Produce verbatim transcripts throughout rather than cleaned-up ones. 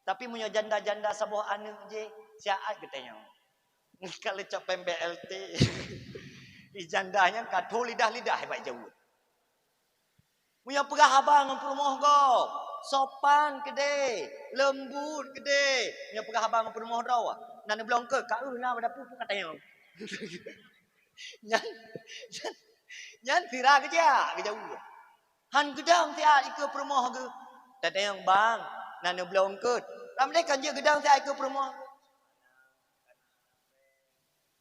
Tapi meunyoe janda-janda saboh aneuk jih, siat geutanyoe. Ka leucok pem B L T. Di janda nyan ka tho lidah-lidah bak jaweueb. Meunyoe peugah haba ngon peurumoh gob, sopan keudeh, leumbut keudeh. Meunyoe peugah haba ngon peurumoh droe, na neubloe eungkôt, ka eu na bak dapu, peue ka tanyong. Nyan, nyan, nyan sira geujak, geujaweueb. Han geudong siat ikeue peurumoh geuh. Tatanyong, "Bang, na neubloe eungkôt?" Lam lé kan jeuet geudong siat ikeue peurumoh.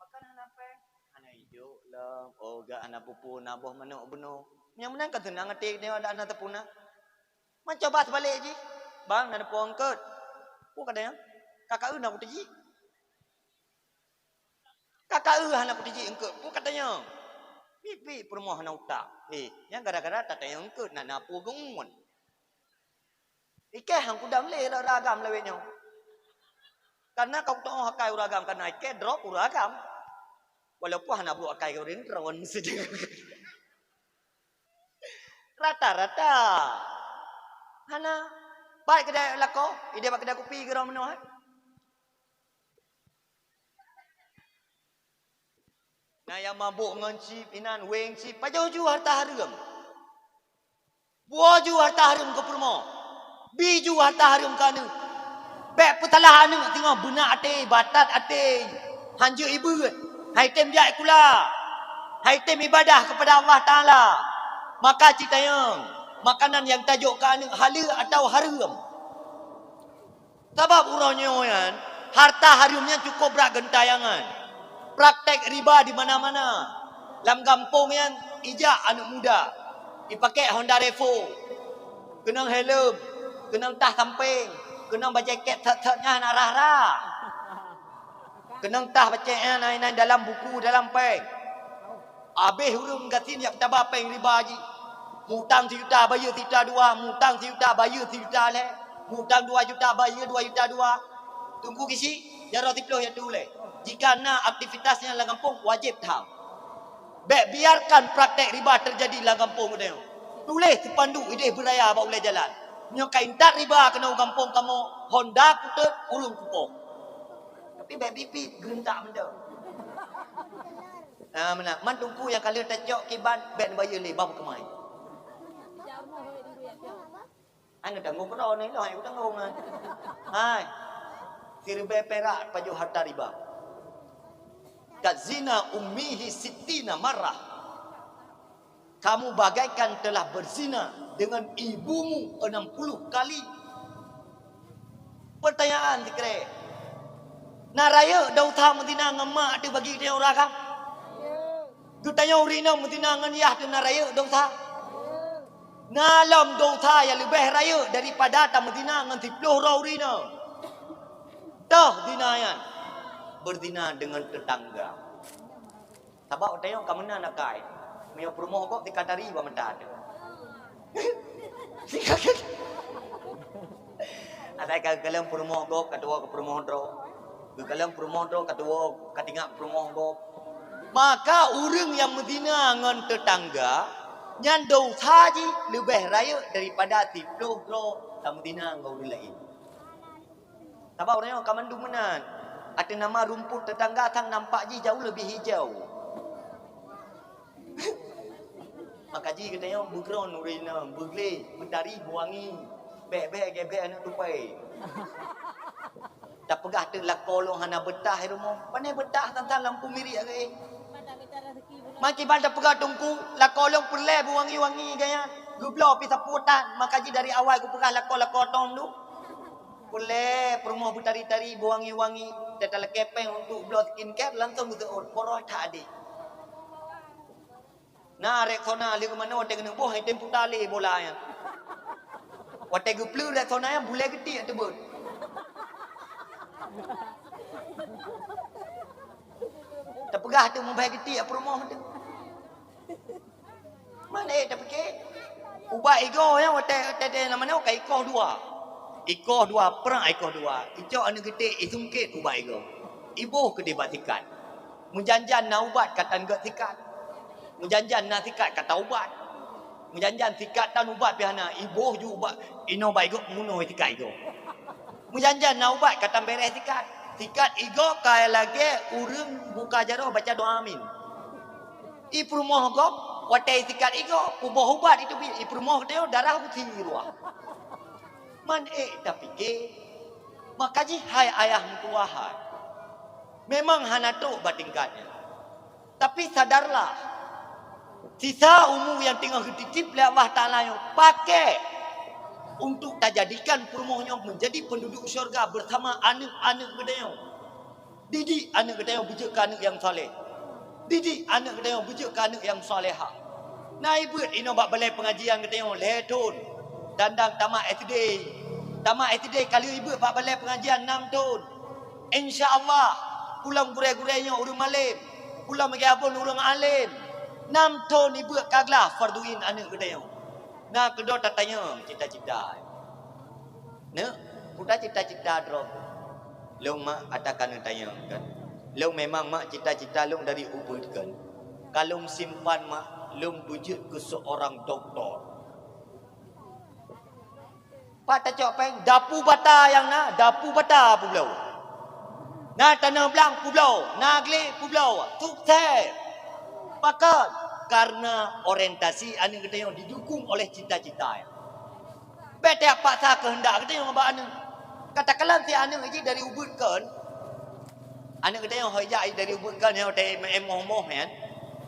Pakon hana péng? Hana ijok lom. Oh, gak hana peue-peue, na boh manok bunoe. Nyang meunan ka seunang até nyoe dak hana teupuna. Man coba seubalek jih. Bang, na neuploe eungkôt? Peue ka tanyong? Ka ka eu na kuteujih. Ka ka eu hana kuteujih eungkôt. Peue ka tanyong? Pih-pih peurumoh hana utak. Eh, nyan gara-gara tatanyong eungkôt na, na peue geungon. Ikei han kudam lé lôn ureueng agam lawét nyoe. Karena ka kutu'oh akai ureueng agam, karena ikei drop ureueng agam. Walaupun hana brok akai ureueng droen sideh. Rata-rata. Hana. Baik keudè lakoe, ideh bak keudè kupi keudroe meunoe, eh. Na nyang mabök ngon chip inan, weng chip, pajoh ju hareuta hareuem. Buwoe ju hareuta hareuem keu peurumoh. Bi ju hareuta hareuem keu aneuk. Bèk peusalah aneuk singoh beunak até, batat até. Han jeuet ibeuet. Han item jak sikula. Han item ibadah keupada Allah Taala. Maka cit tanyong, makanan nyang tajok keu aneuk haleue atawa hareuem? Sabab uroe nyoe nyan, hareuta hareuem nyan cukôp brat geuntayangan. Praktek riba di mana-mana. Lam gampông nyan, ijak aneuk muda, ipakèk Honda Revo, keunong helm, keunong tah sampéng, keunong bajèe kép sot-sot nyan hana rhah-rhah. Keunong tah bajèe nyan na inan dalam buku, dalam péng. Abéh ureueng gasien jak peutaba péng riba jih. Mutang sijuta, bayeue sijuta dua, mutang sijuta, bayeue sijuta lhèe, mutang dua juta, bayeue dua juta dua. Teungku Gisi, jaroe siplôh jak tuléh. Jika na aktivitas nyan lam gampông, wajéb tham. Bèk biarkan praktek riba teujadi lam gampông geutanyoe. Tuléh spanduk ideh beuraya bak ulèe jalan. Nyoe ka intat riba keunoe gampông kamoe, Honda kutot, ureueng kupoh. Tapi bèk biet-biet, geuntak mantong. Ah, meunan. Man teungku nyang ka lheueh tacok kiban, bèk neubayeue lé, bah beukeumai. Hana tanggong keudroe nyoe, lôn hana tanggong nyan. Hai. Siribèe pirak pajoh hareuta riba. Kazina ummihi sittina marrah. Kamu bagaikan telah berzina dengan ibumu enam puluh kali. Peutanyaan sikrek. Na rayeuk desya meuzina ngon mak ateueh bagi geutanyoe ureueng agam? Geutanyoe ureueng inong meuzina ngon yah teuh na rayeuk desya? Na lom desya nyang leubeh rayeuk daripada tameuzina ngon siplôh droe ureueng inong. Toh zina nyan? Beuzina deungon teutangga. Sabab watèe nyoe ka meunan akai. Meunyoe peurumoh gob tika tari bak mata teuh. Asai ka geukalon peurumoh gob ka tuwoe keu peurumoh droe. Geukalon peurumoh droe ka tuwoe ka tinggai peurumoh gob. Maka ureueng nyang meuzina ngon teutangga, nyan desya jih leubeh rayeuk daripada siplôh droe tameuzina ngon ureueng laén. Sabab ureueng nyoe ka mandum meunan. Ateueh nama rumput teutangga sang nampak jih jauh leubeh hijau. Maka jih geutanyoe beukron ureueng inong, beugleh, beutari, beuwangi, bèk-bèk, gèt-gèt aneuk tupai. Tapeugah teuk lakoe lôn hana beutah i rumoh. Pané beutah tantang lampu mirik agak eh. Makiban tapeugah teungku, lakoe lôn peureulèe beuwangi-wangi gaya. Geubloe pih sapeue tan, maka jih dari awai kupeugah lakoe-lakoe tom dum. Peureulèe peurumoh beutari-tari, beuwangi-wangi, tatalakèe pèng untuk bloe skincare, langsung geuseuôt, poroh that adék. Na Rexona lheueh meunoe watèe keuneuk boh, item puta lé bola nyan. Watèe geupleue Rexona nyan, bulèe geutiek teubeuet. Tapeugah teuk mubahai geutiek peurumoh teuh. Man ék tapike? Ubat igoe nyan watèe, watèe, watèe lam manoe ka ikoh dua. Ikoh dua, prang ikoh dua. Icok aneuk geutek, isungkét ubat igoe. Iboh keudéh bak sikat. Meujan-jan na ubat ka tan gét sikat. Meujan-jan na sikat ka tan ubat. Meujan-jan sikat tan ubat pih hana, iboh ju ubat inoe bak igoe, munoe sikat igoe. Meujan-jan na ubat ka tambereh sikat. Sikat igoe ka lagée ureuëng buka jaroe baca doa amin. I peurumoh gob watée sikat igoe, puboh ubat itu bi i peurumoh geutanyoe darah usi ruah. Man ék tapike, maka jih hai ayah meutuwah hai. Memang hana trok bak tingkat nyan. Tapi sadarlah, sisa umu nyang teungoh geutitip lé Allah Taala nyoe pakai untuk tajadikan peurumoh nyoe menjadi penduduk syurga bersama aneuk-aneuk geutanyoe. Didik aneuk geutanyoe beujeuet keu aneuk nyang saleh. Didik aneuk geutanyoe beujeuet keu aneuk nyang salehah. Na ibeuet inoe bak balai pengajian geutanyoe lhée thon, dan dang tamat S D. Tamat S D ka lheueh ibeuet bak balai pengajian nam thon. Insya Allah, pulang gurée-gurée nyoe ureuëng malem, pulang meugabon ureuëng alem. Nam thon ibeuet ka glah farduin aneuk geutanyoe. Na keudroe tatanyong cita-cita. Neuk, peue cita-cita droe? Lôn mak ata ka neutanyong kan. Lôn memang mak cita-cita lôn dari ubit kan. Ka lôn simpan mak, lôn beujeuet keu seorang doktor. Pat tacok péng, dapu bata nyang na, dapu bata peubloe. Na tanoh blang peubloe, na glé peubloe. Sukses. Pakon? Karena orientasi aneuk geutanyoe didukung oleh cita-cita. Bék tajak paksa keuheundak geutanyoe bak aneuk. Katakanlah si aneuk jih dari ubit kon. Aneuk geutanyoe hôi jak dari ubit kon nyang watée moh-moh nyan.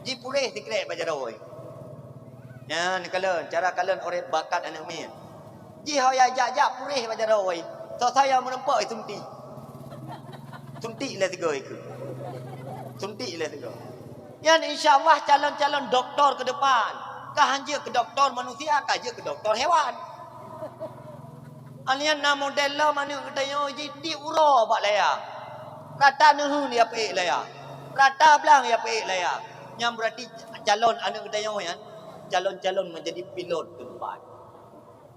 Jipuréh sikrek bak jaroe. Nyan kalon, cara kalon ureuëng bakat aneuk miet. Jih hôi jak-jak puréh bak jaroe. Soe-soe nyang meureumpok suntik. Suntik lé sigoe ikeu. Suntik lé sigoe. Nyan insya Allah calon-calon doktor ke depan. Ka han jeuet keu doktor manusia, ka jeuet keu doktor hewan. Alien na model lom aneuk geutanyoe jih tiep uroe bak layar. Rata neuheun ya peuék layar. Rata blang ya peuék layar. Nyan berarti calon aneuk geutanyoe nyan calon-calon menjadi pilot ke depan.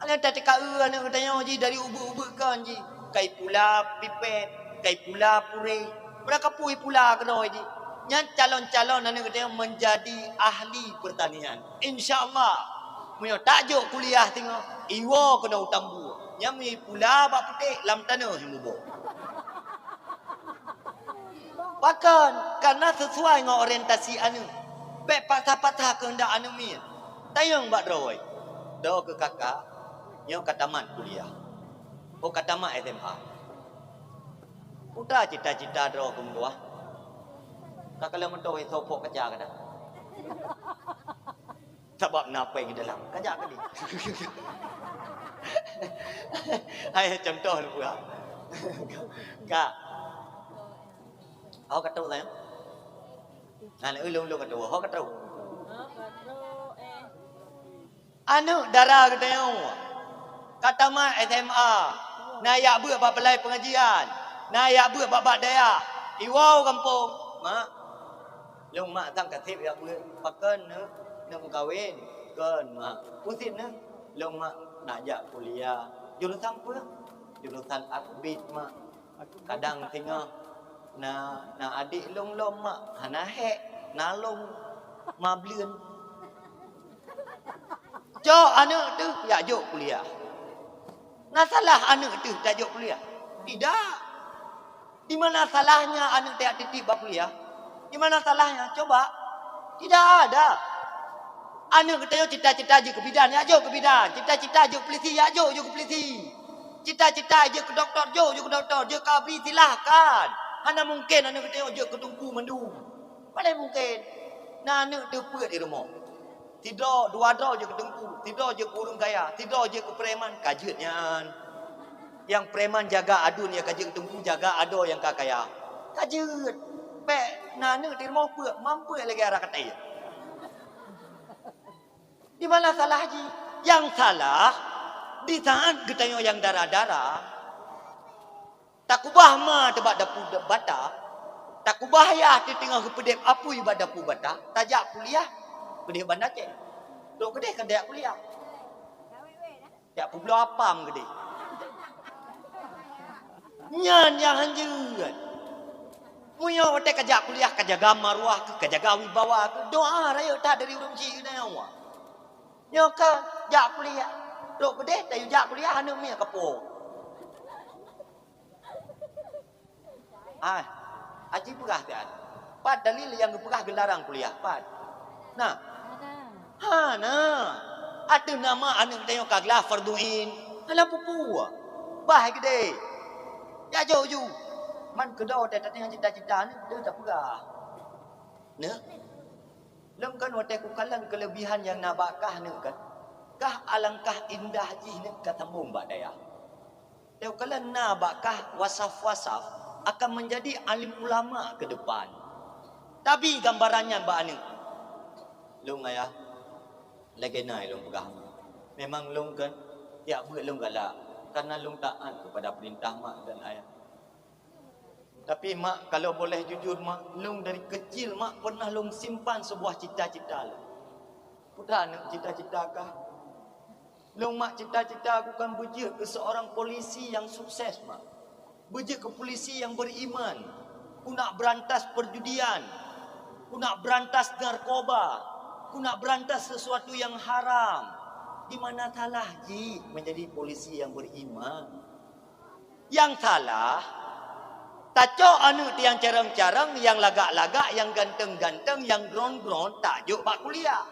Alien tateuka eu aneuk geutanyoe jih dari ubit-ubit kon jih. Kai pula pipet, kai pula puréh. Padahai ka pui pula keunoe jih. Nyan calon-calon aneuk geutanyoe menjadi ahli pertanian. Insya Allah, meunyoe tajok kuliah singoh, iwoe keunoe u Tambu. Nyan meunyoe pula bak putéh lam tanoh muboh. Pakon? Karena sesuai ngon orientasi aneuk. Bék paksa-paksa keuheundak aneuk miet. Tanyong bak droe. Droe keu kakak, nyoe ka tamat kuliah. Oh, ka tamat S M A. Peue cita-cita droe keu meutuah? Ka kalon meutuah sopok kaca kada. Sabab na péng dalam. Kajak tadi. Hai contoh lupa. Kak. Ho ka trok sayang? Nah, ulung-ulung ka trok. Ho ka trok. Aneuk dara geutanyoe ka tamat S M A, na jak beuet bak balai pengajian, na jak beuet bak-bak dayah, iwoe u gampông, "Mak, lôn mak sang ka sép jak beuet." "Pakon, Neuk? Neuk meukawen?" "Kon, Mak." "Peue sit, Neuk?" "Lôn mak na jak kuliah." "Jurusan peue?" "Jurusan arbit, Mak." Kadang singoh na, na adék lôn lom mak, hana hék, na lôn mableuen. Cok aneuk teuh jak jok kuliah. Na salah aneuk teuh tajok kuliah? Tidak. Di mana salahnya aneuk teuh jak titip bak kuliah? Di mana salahnya? Coba. Tidak ada. Aneuk geutanyoe cita-cita jeuet keu bidan, jak jok keu bidan. Cita-cita jeuet polisi, jak jok, jok keu polisi. Cita-cita jeuet keu doktor, jok, jok keu doktor. Jeuet keu abri, silahkan. Hana mungken aneuk geutanyoe jeuet keu teungku mandum. Mana mungken? Na aneuk teuh peuet di rumoh. Sidroe, dua droe jeuet keu teungku, sidroe jeuet keu ureueng kaya, sidroe jeuet keu preman, ka jeuet nyan. Nyang preman jaga aduen nyang ka jeuet keu teungku, jaga adoe nyang ka kaya. Ka jeuet. Bék na aneuk di rumoh peuet, mampet lagèe ara katai. Di mana salah jih? Nyang salah, di saat geutanyoe nyang dara-dara, takubah ma teuh bak dapu bata, takubah yah teuh teungoh geupeudeb apui bak dapu bata, tajak kuliah keudeh Banda Aceh. Trok keudeh kan tajak kuliah. Jak peubloe apam keudeh. Nyan nyang hanjeuet. Meunyoe watèe kajak kuliah, kajaga maruah keuh, kajaga wibawa keuh, doa rayeuk that dari ureueng chik geutanyoe. Nyoe ka jak kuliah. Trok keudeh, tayue jak kuliah, aneuk miet kapoe. Hai, aji peugah teuh. Pat dalil nyang geupeugah geularang kuliah? Pat? Nah. Hana. Ateueh nama aneuk tanyoe ka glah fardhu ain. Hana peue-peue. Bah geude. Ya jok ju. Man keudoe teuh tateueng cita-cita aneuk deuh tapeugah. Neuk. Lom kan watée kukalon keulebihan nyang na bak kah neuk kan. Kah alangkah indah jih neuk ka tambong bak dayah. Teukalon na bak kah wasaf-wasaf akan menjadi alim ulama ke depan. Tabi gambaran nyan bak aneuk. Lôn ayah, lagée na lôn peugah. Memang lôn kan tiap beuet lôn galak karena lôn taat kepada perintah mak dan ayah. Tapi mak, kalau boleh jujur mak, lôn dari kecil mak pernah lôn simpan sebuah cita-cita lôn. Peue aneuk cita-cita kah? Lôn mak cita-cita aku kan beujeuet keu seorang polisi nyang sukses mak. Beujeuet keu polisi nyang beriman. Ku nak berantas perjudian. Ku nak berantas narkoba. Ku nak berantas sesuatu yang haram. Di mana salah jih menjadi polisi yang beriman? Nyang salah, tacok aneuk nyang carong-carong, nyang lagak-lagak, nyang ganteng-ganteng, nyang gron-gron, tajok bak kuliah.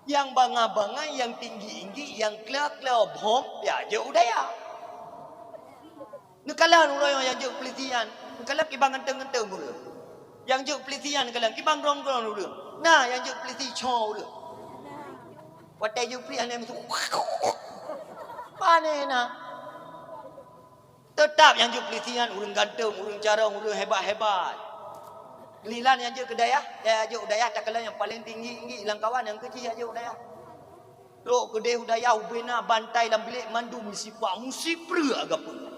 Nyang bangai-bangai, nyang tinggi-tinggi, nyang kleu-kleu bhom, ya jok u dayah. Neukalon ureuëng nyang jok polisi nyan, neukalon kiban ganteng-ganteng ureuëng. Nyang jok polisi nyan neukalon kiban gron-gron ureuëng. Na nyang jok polisi cho ureuëng. Watée jok polisi nyan meusu. Pane na. Teutap nyang jok polisi nyan ureuëng ganteng, ureuëng carong, ureuëng hebat-hebat. Giliran nyang jok keu dayah, eh, jok dayah takalon nyang paleng tinggi-tinggi lam kawan nyang keuci jok dayah. Trok keudeh u dayah ubena bantai lam bilék mandum meusipak, meusipreuk gapeue.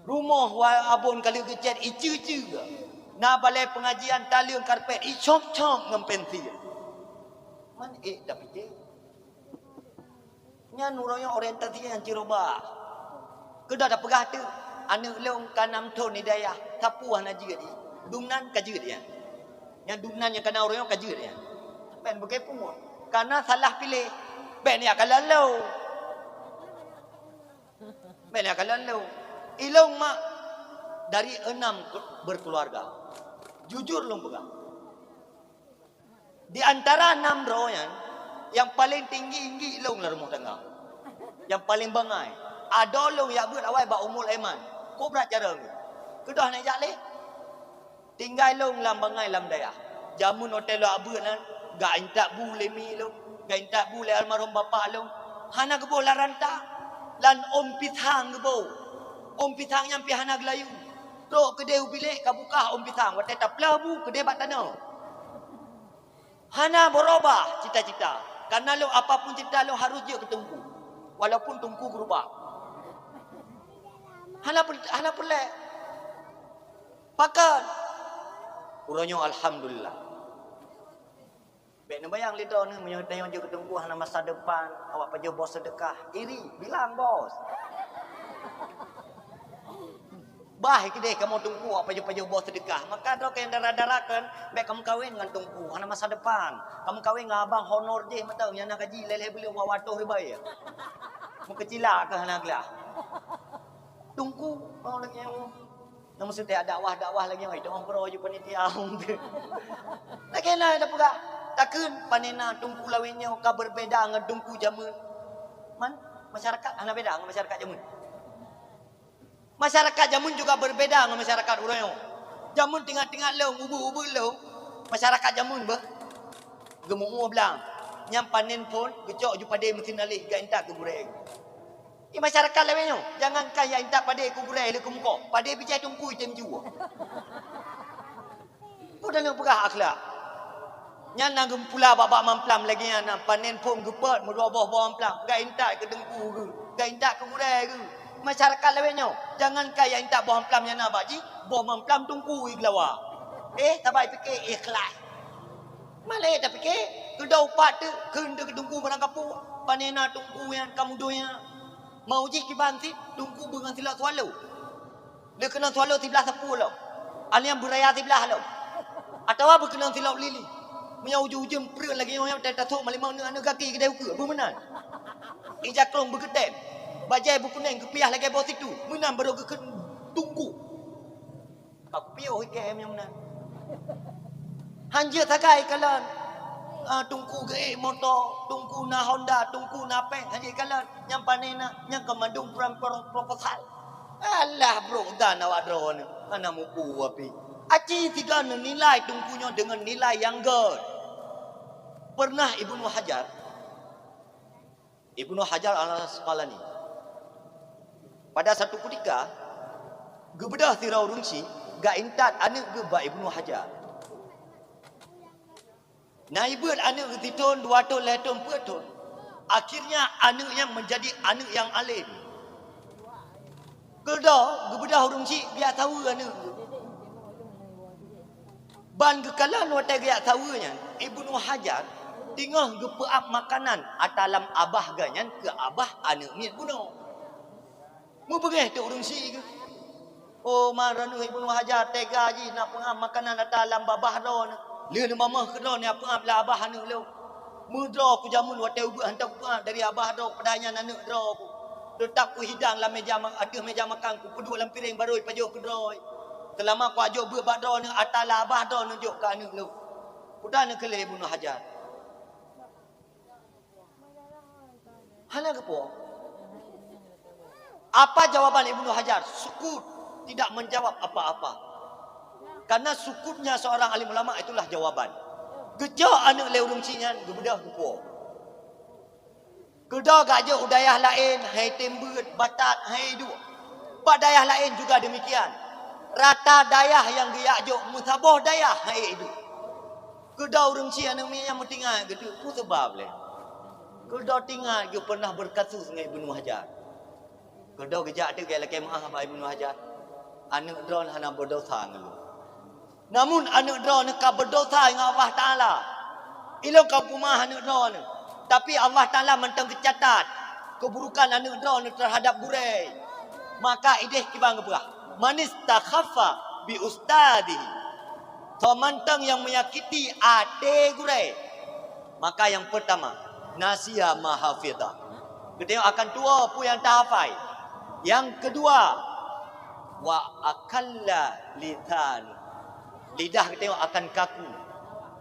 Rumoh wa abon ka lheueh geucét iceue-ceue. Na balée peungajian taleueng karpet icop-cop ngon pensil. Man ék tapike. Nyan uroe nyoe orientasi nyang cirobah. Keudah tapeugah teuk, aneuk lôn ka nam thon di dayah, sapeue hana jeuet jih. Dumnan ka jeuet nyan. Nyan dumnan nyang kana uroe nyoe ka jeuet nyan. Ban beukeupue. Kana salah piléh. Ban nyan ka lalu. Ban nyan ka lalu. Ilôn mak dari enam ke-, berkeluarga. Jujur lôn peugah. Di antara nam droe nyan, nyang paleng tinggi-tinggi lôn lam rumoh tangga. Nyang paleng bangai. Adoe lôn jak beuet awai bak Ummul Aiman. Kobra carông. Keudah na jak lé. Tinggai lôn lam bangai lam dayah. Jameun watée lôn jak beuet nyan, gak intat bu lé mi lôn, gak intat bu lé almarhum bapak lôn. Hana geuboh lam ranta. Lam ôn pisang geuboh. Ôn pisang nyan pih hana geulayu. Trok keudeh u bilék ka bukah ôn pisang, watée taplôh bu keudeh bak tanoh. Hana beurubah cita-cita. Karena lôn apapun cita lôn harus jeuet keu teungku. Walaupun teungku geurubah. Hana per-, hana peureulée. Pakon? Uroe nyoe alhamdulillah. Bék neubayang lé droeneuh meunyoe tanyoe jeuet keu teungku hana masa depan, awak pajoh boh seudeukah. Iri, bilang bos. Bah keudeh kamoe teungku awak pajoh-pajoh boh seudeukah. Maka droe keu nyang dara-dara kan, bék kameukawen ngon teungku, hana masa depan. Kameukawen ngon abang honor jih mantong nyang na gaji lhée-lhée buleuen dua ratus ribu. Meukeucila keuh hana glah. Teungku, mau lagée nyoe. Nah, maksud teuh dakwah-dakwah lagée nyoe, dong keudroe ju panitia. Lagée na tapeugah, takheun panena teungku lawét nyoe ka berbeda ngon teungku jameun. Man, masyarakat hana beda ngon masyarakat jameun. Masyarakat jameun juga berbeda ngon masyarakat uroe nyoe. Jameun teuingat-teuingat lôn, ubeut-ubeut lôn, masyarakat jameun beuh. Geumeu'ue blang. Nyang panen phon, geucok ju padé meusin aléh, geuintat keu gurée. Di masyarakat lawét nyoe, jangankan jak intat padé keu gurée lé keu mukoh, padé bijéh teungku item ju. Peue taneuk peugah akhlak? Nyan na geumpula bak-bak mamplam lagée nyan na, panen phon geupot meudua boh boh mamplam, geuintat keu teungku geuh, geuintat keu gurée geuh. Masyarakat lawét nyoe, jangankan jak intat boh mamplam nyang na bak jih, boh mamplam teungku igeulawa. Eh, sabai pike ikhlas. Malée tapike, keudoe upat teuk kheun teuk keu teungku barang kapok, panena teungku nyan ka mudonya. Mau jih kiban cit, teungku beukeunong silop swallow. Lé keunong swallow siblaih sapeue lom. Aleueng beuraya siblaih lom. Atawa beukeunong silop lili. Meunyoe ujeuen-ujeuen preuet lagée nyoe, watée tasok malimong aneuk-aneuk gaki keudeh ukeue, beuh meunan. Ija krong beugeutem. Bajée beukuneng geupiah lagée boh situ, meunan barô geukheun teungku. Piôh I K M nyang meunan. Hanjeuet sagai kalon. Ah, teungku geuék moto, teungku na Honda, teungku na péng, hanjeuet kalon. Nyang pané na, nyang ka mandum pro-, pro-, proposal. Alah, brok dan awak droeneuh, hana mupu api. Aci sigoe nilai teungku nyoe deungon nilai nyang gét. Pernah Ibnu Hajar, Ibnu Hajar Al-Asqalani, pada satu ketika, geubeudôh sidroe ureuëng chik, geuintat aneuëk geuh bak Ibnu Hajar. Na ibeuet aneuëk geuh sithon, dua thon, lhée thon, peuet thon. Akhirnya aneuëk nyan menjadi aneuëk nyang além. Keudroe geubeudôh ureuëng chik geujak saweue aneuëk geuh. Ban geukalon watée geujak saweue nyan, Ibnu Hajar teungoh geupeuab makanan ata lam abah geuh nyan keu abah aneuëk miet bunoe. Meubeungéh teuk ureuëng chik geuh. Oh, man droeneueh Ibnu Hajar teuga jih na peuab makanan ata lam babah droeneueh. Lheueh neumamoh keu droeneueh peuab lam abah aneuëk lôn. Meudroe kujameun watée ubeuet hantom peuab dari abah droe, padahai nyan aneuëk droe ku. Teutap kuhidang lam méja ma-, ateueh méja makan, kupeuduek lam piréng barô ipajoh keu droe. Seulama kuajoh beuet bak droeneueh ata lam abah droeneueh jok keu aneuëk lôn. Peue na keu lhée Ibnu Hajar? Hana geupo. Apa jawaban Ibnu Hajar? Sukut, tidak menjawab apa-apa. Karena sukutnya seorang alim ulama itulah jawaban. Geucok aneuëk lé ureuëng chik nyan geubeudôh geupo. Keudroe geujak u dayah laén, hai tem beuet, batat, hai duek. Bak dayah laén juga demikian. Rata dayah nyang geujak jok meusaboh dayah hai duek. Keudroe ureuëng chik aneuëk miet nyan meutingat geuh teuk peue sabab lé. Keudroe teuingat geuh pernah berkasus ngon Ibnu Hajar. Keudroe geujak teuk lakée meuáh bak Ibnu Hajar. Aneuëk droeneueh hana beudesya ngon lôn. Namun aneuëk droeneueh ka beudesya ngon Allah Taala. Ilôn ka peumeuáh aneuëk droeneueh. Tapi Allah Taala mantong geucatat keuburukan aneuëk droeneueh teuhadap gurée. Maka ideh kiban geupeugah, "Manistakhaffa bi ustadihi." Soe mantong nyang menyakiti até gurée, maka nyang pertama, nasiya ma hafidha. Geutanyoe akan tuwoe peue nyang tahafai. Nyang keudua, wa akalla lisanu. Lidah geutanyoe akan kaku,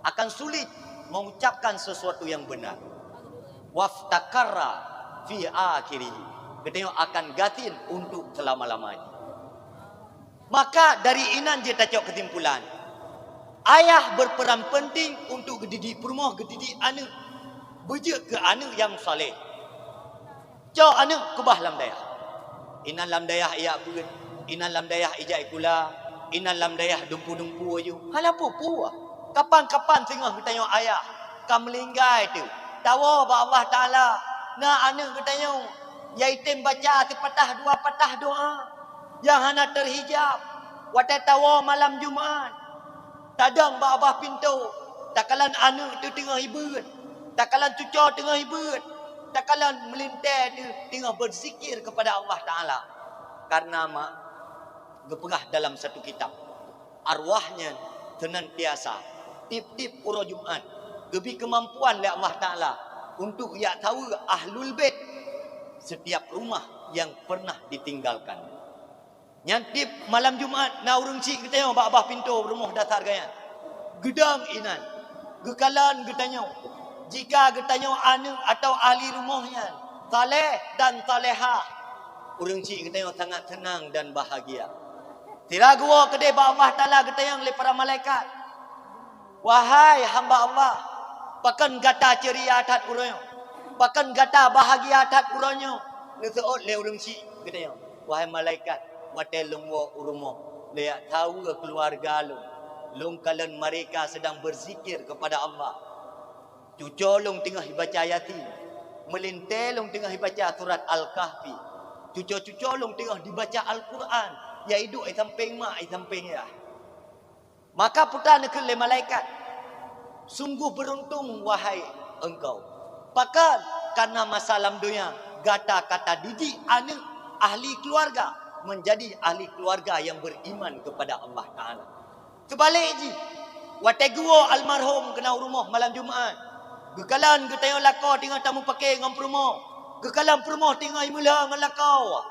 akan sulit mengucapkan sesuatu yang benar. Waftakarra fi akhirih. Geutanyoe akan gasien untuk selama-lamanya. Maka dari inan jeuet tacok keusimpulan, ayah berperan penting untuk geudidik peurumoh, geudidik aneuëk. Beujeuet keu aneuëk nyang saleh. Cok aneuëk keubah lam dayah. Inan lam dayah ijak beuet, inan lam dayah ijak ikula, inan lam dayah dumpu-dumpu aju. Hana peue-peue. Kapan-kapan singoh geutanyoe ayah ka meulinggai teuk, tawoe bak Allah Taala, na aneuëk geutanyoe nyang item baca sipatah dua patah doa. Nyang hana teuhijab, watée tawoe malam Jumat, tadong bak babah pintoe, takalon aneuëk teuh teungoh ibeuet, takalon cucoe teungoh ibeuet, takalon meulintée teuh teungoh beuzikir keupada Allah Taala. Karena ma geupeugah dalam satu kitab, arwah nyan seunantiasa tieb-tieb uroe Jumat geubri keumampuan lé Allah Taala untuk jak saweue ahlul bait setiap rumah yang pernah ditinggalkan. Nyan tieb malam Jumat na ureuëng chik geutanyoe bak babah pintoe rumoh dasar geuh nyan. Geudong inan, geukalon geutanyoe. Jika geutanyoe aneuëk atawa ahli rumoh nyan saleh dan salehah, ureuëng chik geutanyoe sangat seunang dan bahagia. Sira geuwoe keudeh bak Allah Taala geutanyong lé para malaikat, "Wahai hamba Allah, pakon gata ceuria that uroe nyoe? Pakon gata bahagia that uroe nyoe?" Neuseuôt lé ureuëng chik geutanyoe, "Wahai malaikat, watée lôn woe u rumoh, lôn jak saweue keuluwarga lôn, lôn kalon mereka sedang berzikir kepada Allah. Cucoe lôn teungoh jibaca Yasin, meulintée lôn teungoh jibaca surat Al-Kahfi. Cucoe-cucoe lôn teungoh jibaca Al-Quran, nyang iduek i sampéng mak, i sampéng yah." Maka peue neukheun lé malaikat, "Sungguh beruntung, wahai engkau. Pakon? Karena masa lam donya gata ka tadidik aneuëk ahli keuluwarga menjadi ahli keuluwarga nyang beriman kepada Allah Taala." Seubalek jih, watée geuwoe almarhum keunan u rumoh malam Jumat, geukalon geutanyoe lakoe teungoh tamupaké ngon peurumoh, geukalon peurumoh teungoh imeulhö ngon lakoe,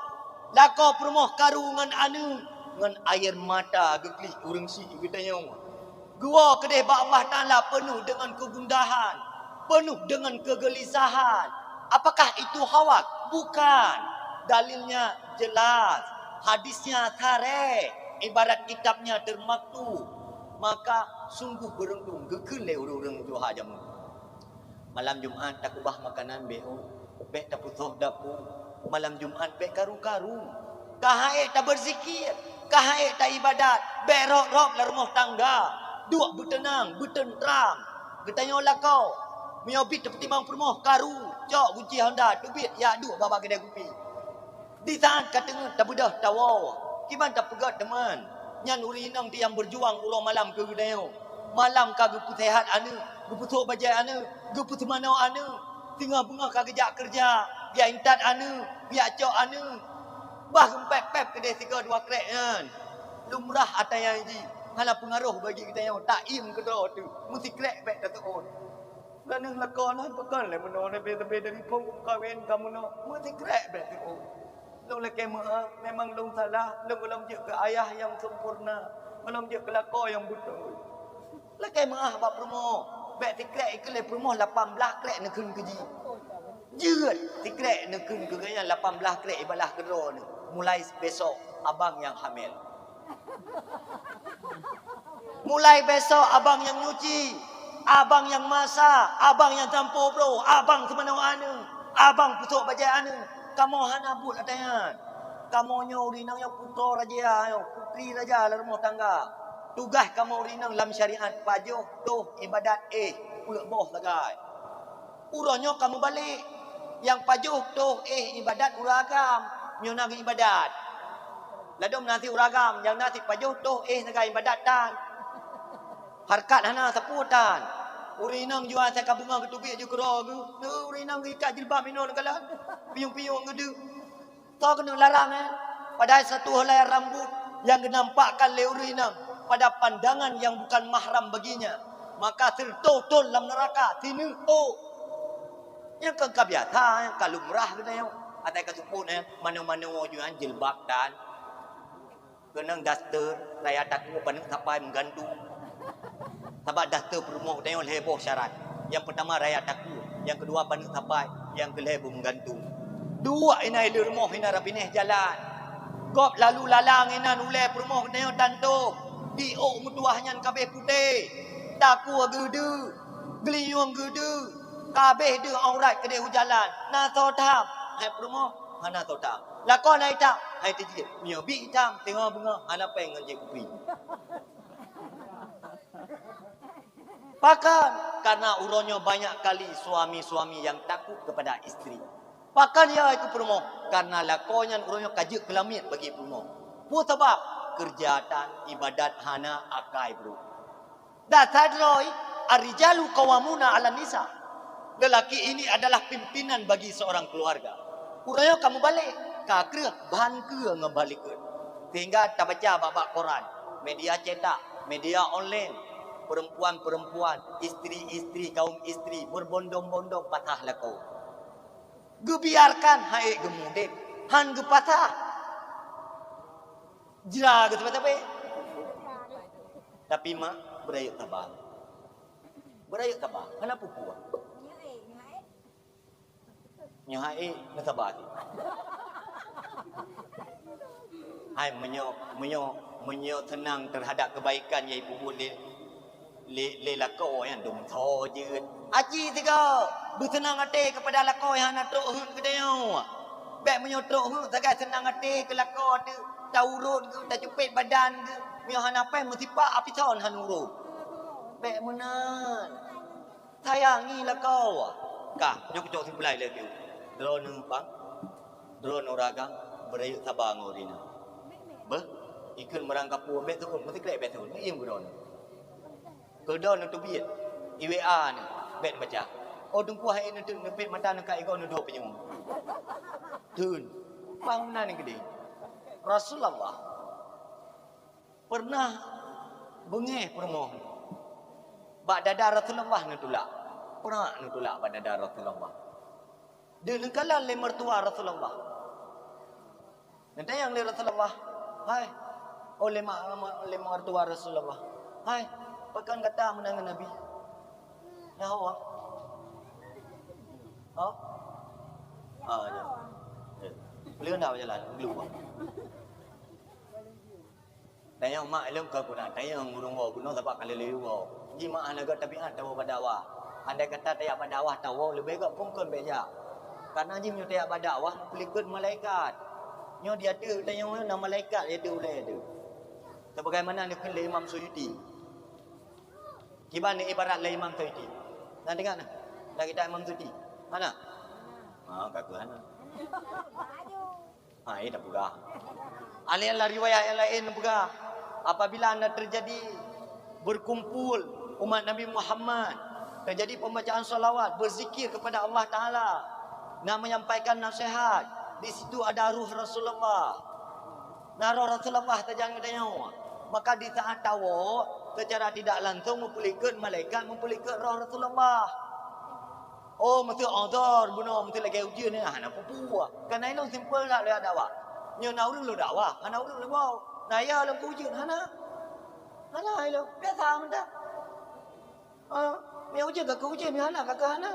lakoe peurumoh karu ngon aneuëk, ngon air mata geuglih ureuëng syiek geutanyoe. Geuwoe keudeh bak Allah Taala peunoh deungon keugundahan, peunoh deungon keugeulisahan. Apakah itu hawak? Bukan. Dalilnya jelas, hadisnya sareh, ibarat kitabnya termaktub. Maka sungguh beruntung geukheun lé ureuëng-ureuëng tuha jameun. Malam Jumat takeubah makanan bék, bék tapeusoh dapu. Malam Jumat bék karu-karu. Ka han ék tabeuzikir, ka han ék taibadat, bék rop-rop lam rumoh tangga. Duek beuteunang, beuteunteram. Geutanyoe lakoe, meunyoe biet tapeutimang peurumoh karu, cok gunci honda teubiet jak duek bak-bak keudè kupi. Di saat ka teungeut tabeudôh tawoe, kiban tapeugét teuma, nyan ureuëng inong nyang beujuang uroe malam keu geutanyoe. Malam ka geupeusehat aneuëk, geupeusoe bajée aneuëk, geupeuseumanoe aneuëk, singoh beungoh ka geujak keureuja, geujak intat aneuëk, geujak cok aneuëk. Bah geumpép-pép keudeh sigoe dua krék nyan. Lumrah ata nyang jih, hana peungaroh bagi geutanyoe, taiem keudroe teuh, meusikrek bék taseuôt. Geuneuk lakoe nyan pakon lé meunoe leubeh-leubeh dari phon kawen ka meunoe, meusikrek bék teuôt. Lôn lakée meuáh, memang lôn salah, lôn gohlom jeuet keu ayah nyang sempurna, gohlom jeuet keu lakoe nyang beutôi. Lakée meuáh bak peurumoh, bék sikrek ikheun lé peurumoh lapan blaih krék neukheun keu jih. Jeuet sikrek neukheun keu gobnyan lapan blaih krék ibalah keudroe neuh. Mulai besok, abang nyang hamil. Mulai besok abang nyang nyuci, abang nyang masak, abang nyang sampoe broe, abang seumanoe aneuëk, abang peusoe bajée aneuëk. Kamoe hana buet ata nyan. Kamoe nyoe ureuëng inong nyoe putroe raja nyoe, putri raja lam rumoh tangga. Tugaih kamoe ureuëng inong lam syariat pajoh, toh, ibadat, éh, peuet boh sagai. Uroe nyoe ka meubalek. Nyang pajoh, toh, éh, ibadat ureuëng agam. Nyoe na geuibadat. Ladôm na sit ureuëng agam, nyang na sit pajoh, toh, éh, sagai ibadat tan. Hareukat hana sapeue tan. Ureuëng inong jua asai ka beungoh geuteubiet ju keudroe geuh. Ureuëng inong geuikat jilbab inoe neukalon. Pinyueng-pinyueng geudeue. Soe keuneuk larang, eh? Padahai satu helai rambut nyang geunampakkan lé ureuëng inong pada pandangan yang bukan mahram baginya, maka seureutoh thon lam neuraka sineuk ôk. Nyang kon ka biasa, nyang ka lumrah geutanyoe. Asai ka seupôt, eh, manoe-manoe jih nyan jilbab tan. Keunong daster, raya takue paneuk sapai meugantung. Sabab daster peurumoh geutanyoe lhée boh syarat. Nyang peutama raya takue, nyang keudua paneuk sapai, nyang keulhée beumeugantung. Duek inan i leueh rumoh inan rabinéh jalan. Gob lalu lalang inan ulée peurumoh geutanyoe tantong, di ôk meutuwah nyan kabéh putéh. Takue geudeue, geulinyueng geudeue, kabéh deuh aurat keudeh u jalan. Na soe tham? Hai peurumoh, hana soe tham. Lakoe na itam, hai teujieb. Meunyoe bi itam, teungoh beungoh hana péng ngon jikupi. Pakon? Karena uroe nyoe banyak kali suami-suami yang takut kepada istri. Pakon ya keu peurumoh? Karena lakoe nyan uroe nyoe ka jeuet keulamiet bagi peurumoh. Peue sabab? Keureuja tan, ibadat hana, akai brok. Dasar droe, "Ar-rijalu qawwamuna 'alan nisa." Lelaki ini adalah pimpinan bagi seorang keluarga. Uroe nyoe ka meubalek, ka kreueh ban keue ngon ban likot. Sehingga tabaca bak-bak koran, media cetak, media online, perempuan-perempuan, istri-istri, kaum istri berbondong-bondong patah lakoe. Geubiarkan han ék geumudeb, han geupatah. Jra geuh sabe-sabe. Tapi mak, beurayeuk saba. Beurayeuk saba. Hana peue-peue. Nyoe hai, neusaba sit. Hai, meunyoe, meunyoe, meunyoe seunang terhadap kebaikan nyang ipubuet lé, lé, lé lakoe nyan dum soe jeuet. Aci sigoe, beuseunang até keupada lakoe nyang hana trok heuet keu tanyoe. Bék meunyoe trok heuet sagai seunang até keu lakoe teuh, taurot geuh, tacupet badan geuh, meunyoe hana péng meusipak api thon han urot. Bék meunan. Sayangi lakoe. Kah, nyoe kucok simpulai lé piu. Droeneuh pang, droeneuh ureueng agam, beurayeuk saba ngon ureueng inong. Beuh, ikheun meurang kapue bék teuôt, meusikrek bék teuôt, neuiem keu droeneuh. Keu droeneuh teubiet, i W A neuh, bék neubaca. Oh, Teungku hai neuteuk neupet mata neuka igoe neudoh peunyueng. Theun, pang meunan keudeh. Rasulullah peureunah beungéh peurumoh bak dada Rasulullah neutulak. Peurak neutulak bak dada Rasulullah. Deuh neukalon lé meurtua Rasulullah. Neutanyong lé Rasulullah, "Hai, Oh, lé ma-, ma-, lé mertua Rasulullah. Hai, pakon gata meunan ngon Nabi? Nyan ho, ah? Ho? Ah, ya. Ya. Boleh dah berjalan, dulu, ah. Tanyong mak lôn ka guna, tanyong ureueng woe gunong sabab ka lheueh woe. Ji mak hana gét tabiat tawoe bak dakwah. Andai kata tajak bak dakwah tawoe, leubeh gét phon kon bèk jak. Karena jih meunyoe tajak bak dakwah, meupeulikeut malaikat. Nyoe di ateueh tanyong na malaikat di ateueh ulèe teuh. Sebagaimana neukheun lé Imam Suyuti. Kiban ibarat lé Imam Suyuti. Na teuingat na? Lam kitab Imam Suyuti. Hana? Ha, ka keuh hana. Ha, iya dah peugah. Ada lam riwayat yang lain peugah, apabila na terjadi berkumpul umat Nabi Muhammad, terjadi pembacaan salawat, berzikir kepada Allah Taala, na menyampaikan nasihat, di situ ada ruh Rasulullah. Na roh Rasulullah tajak ngon tanyoe. Maka di saat tawoe, secara tidak langsung meupeulikeut malaikat, meupeulikeut roh Rasulullah. Oh, meuteuk odor bunoe, meuteuk lagèe ujeuen nyan, hana peue-peue. Kana ilôn simpel that lôn dakwah. Nyoe na ureueng lôn dakwah, hana ureueng lôn woe. Na ya lôn keu ujeuen, hana. Hana ilôn, biasa mantong. Ah, meunan ujeuen ka keu ujeuen, meunan hana ka keu hana.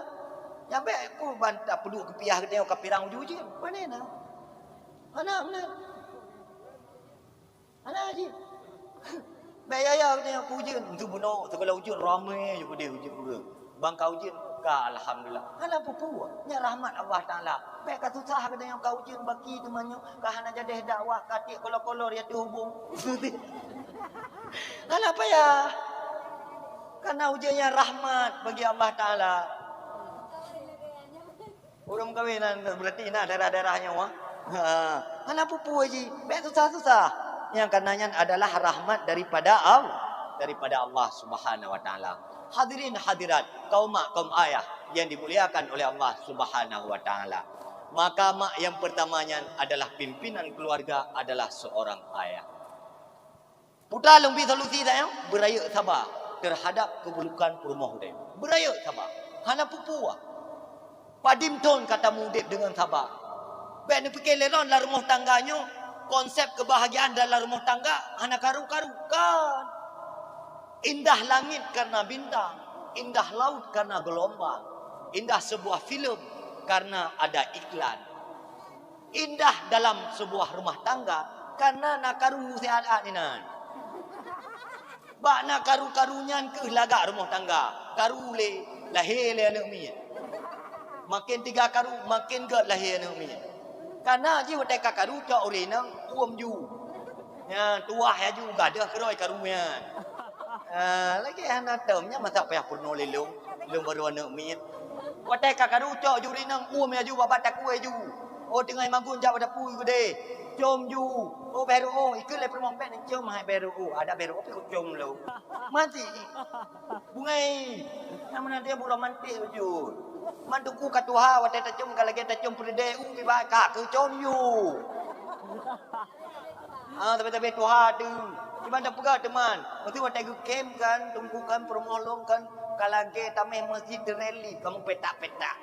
Nyan bèk ku ban tapeuduek keupiah geutanyoe ka pirang ujeuen-ujeuen. Pane na? Hana meunan. Hana jih. Bèk yaya geutanyoe keu ujeuen, meunyoe bunoe sigohlom ujeuen ramé ju keudéh ujeuen ureueng. Ban ka ujeuen ka alhamdulillah. Hana peue-peue. Nyan rahmat Allah Taala. Bèk ka susah geutanyoe ka ujeuen baki teuma nyoe ka hana jadeh dakwah ka tiek kolo-kolo ya teuhubung. Hana payah. Karena ujeuen nyan rahmat bagi Allah Taala. Ureueng meukawen nyan berarti na daerah-daerah nyoe, ah. Ha, hana peue-peue jih, bèk susah-susah. Nyang kana nyan adalah rahmat daripada Allah, daripada Allah Subhanahu wa Taala. Hadirin hadirat, kaum mak, kaum ayah yang dimuliakan oleh Allah Subhanahu wa Taala. Maka mak yang pertama nyan adalah pimpinan keluarga, adalah seorang ayah. Peue ta lôn bri solusi tanyoe, beurayeuk saba terhadap keuburukan peurumoh tanyoe. Beurayeuk saba. Hana peue-peue. Padum thon ka tameuudép deungon saba. Bèk neupike lé droen lam rumoh tangga nyoe, konsep keubahgiaan dalam rumoh tangga hana karu-karu. Kan. Indah langit karena bintang, indah laut karena gelombang, indah sebuah filem karena ada iklan. Indah dalam sebuah rumah tangga, karena na karu siat-at inan. Bak na karu-karu nyan keuh lagak rumoh tangga. Karu lé, lahé lé aneuk miet. Makin tiga karu, makin gèt lahé aneuk miet. Kana jih watèe ka karu cok ureueng inong, uem ju. Nyan tuwah laju gadoh keudroe karu nyan. Ah, lagèe hana tom nyan masa payah peurunoe lé lôn, lôn barô aneuk miet. Watèe ka karu cok ju rinong, uem laju babah takue ju. Oh, teungoh magun jak bak dapu geude. Com ju. Oh, bèe reuôh, ikheun lé peurumoh bèk neucom hai bèe reuôh. Ada bèe reuôh pih kucom lôn. Mati. Bungai. Nyang meunan dia bu romantik bacut. Man teungku ka tuha watèe tacom ka lagèe tacom peureudèe u pih bak ka keucom ju. Ah, tapi-tapi tuha tu. Cuman dah peugah teuma. Mesti watèe geukem kan, teungku kan, peurumoh lôn kan, ka lagèe tamèh masjid reli, kamoe petak-petak.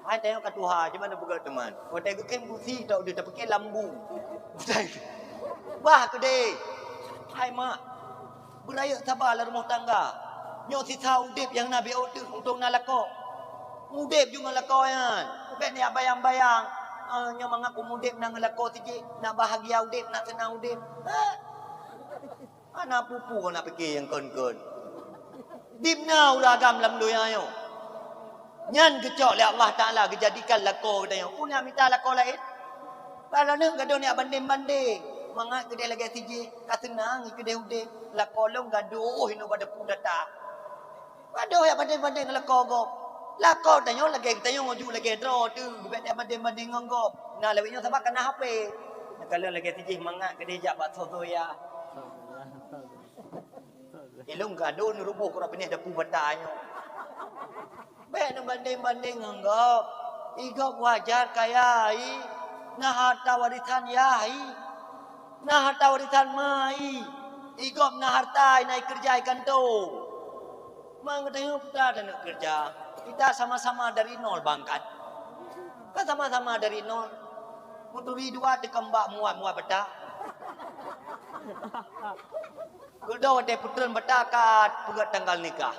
Hai tayong ka tuha, cuman dah peugah teuma. Watèe geukem gusi tak udah tapike lambu. Bah keudeh. Hai mak, beurayeuk saba lam rumoh tangga. Nyoe sisa udép nyang na bèk teuh, untông na lakoe. Udép ju ngon lakoe nyan. Bèk neujak bayang-bayang. Ah, nyoe mangat ku udép na ngon lakoe sijih, na bahagia udép, na seunang udép. Hah? Hana peue-peue na pike nyang kon-kon. Dimna ureueng agam lam donya nyoe. Nyan geucok lé Allah Taala geujadikan lakoe geutanyoe. Peue na mita lakoe laén? Padahai gadôh neujak bandeng-bandeng. Mangat keudeh lagèe sijih, ka seunang keudeh udép. Lakoe lôn gadôh inoe bak dapu data. Padahai jak bandeng-bandeng ngon lakoe gob. Lakoe tanyoe lagèe tanyoe ju lagèe droe teuh, bèk jak bandeng-bandeng ngon gob. Na lawét nyoe sabab ka na H P. Nah, ka lôn lagèe sijih mangat keudeh jak bak Sozoya. Ilôn gadôh neuruboh keu ureueng binéh dapu bata nyoe. Bèk neubandeng-bandeng ngon gob. I gob wajar kaya i, na harta warisan yah i, na harta warisan ma i. I gob na harta i na i keureuja i kantô. Man geutanyoe peue ta taneuk keureuja? Kita sama-sama dari nol bangkat. Kan sama-sama dari nol. Meuturi dua teukeumbak muat-muat bata. Keudoe watèe peutreun bata ka peugah tanggal nikah.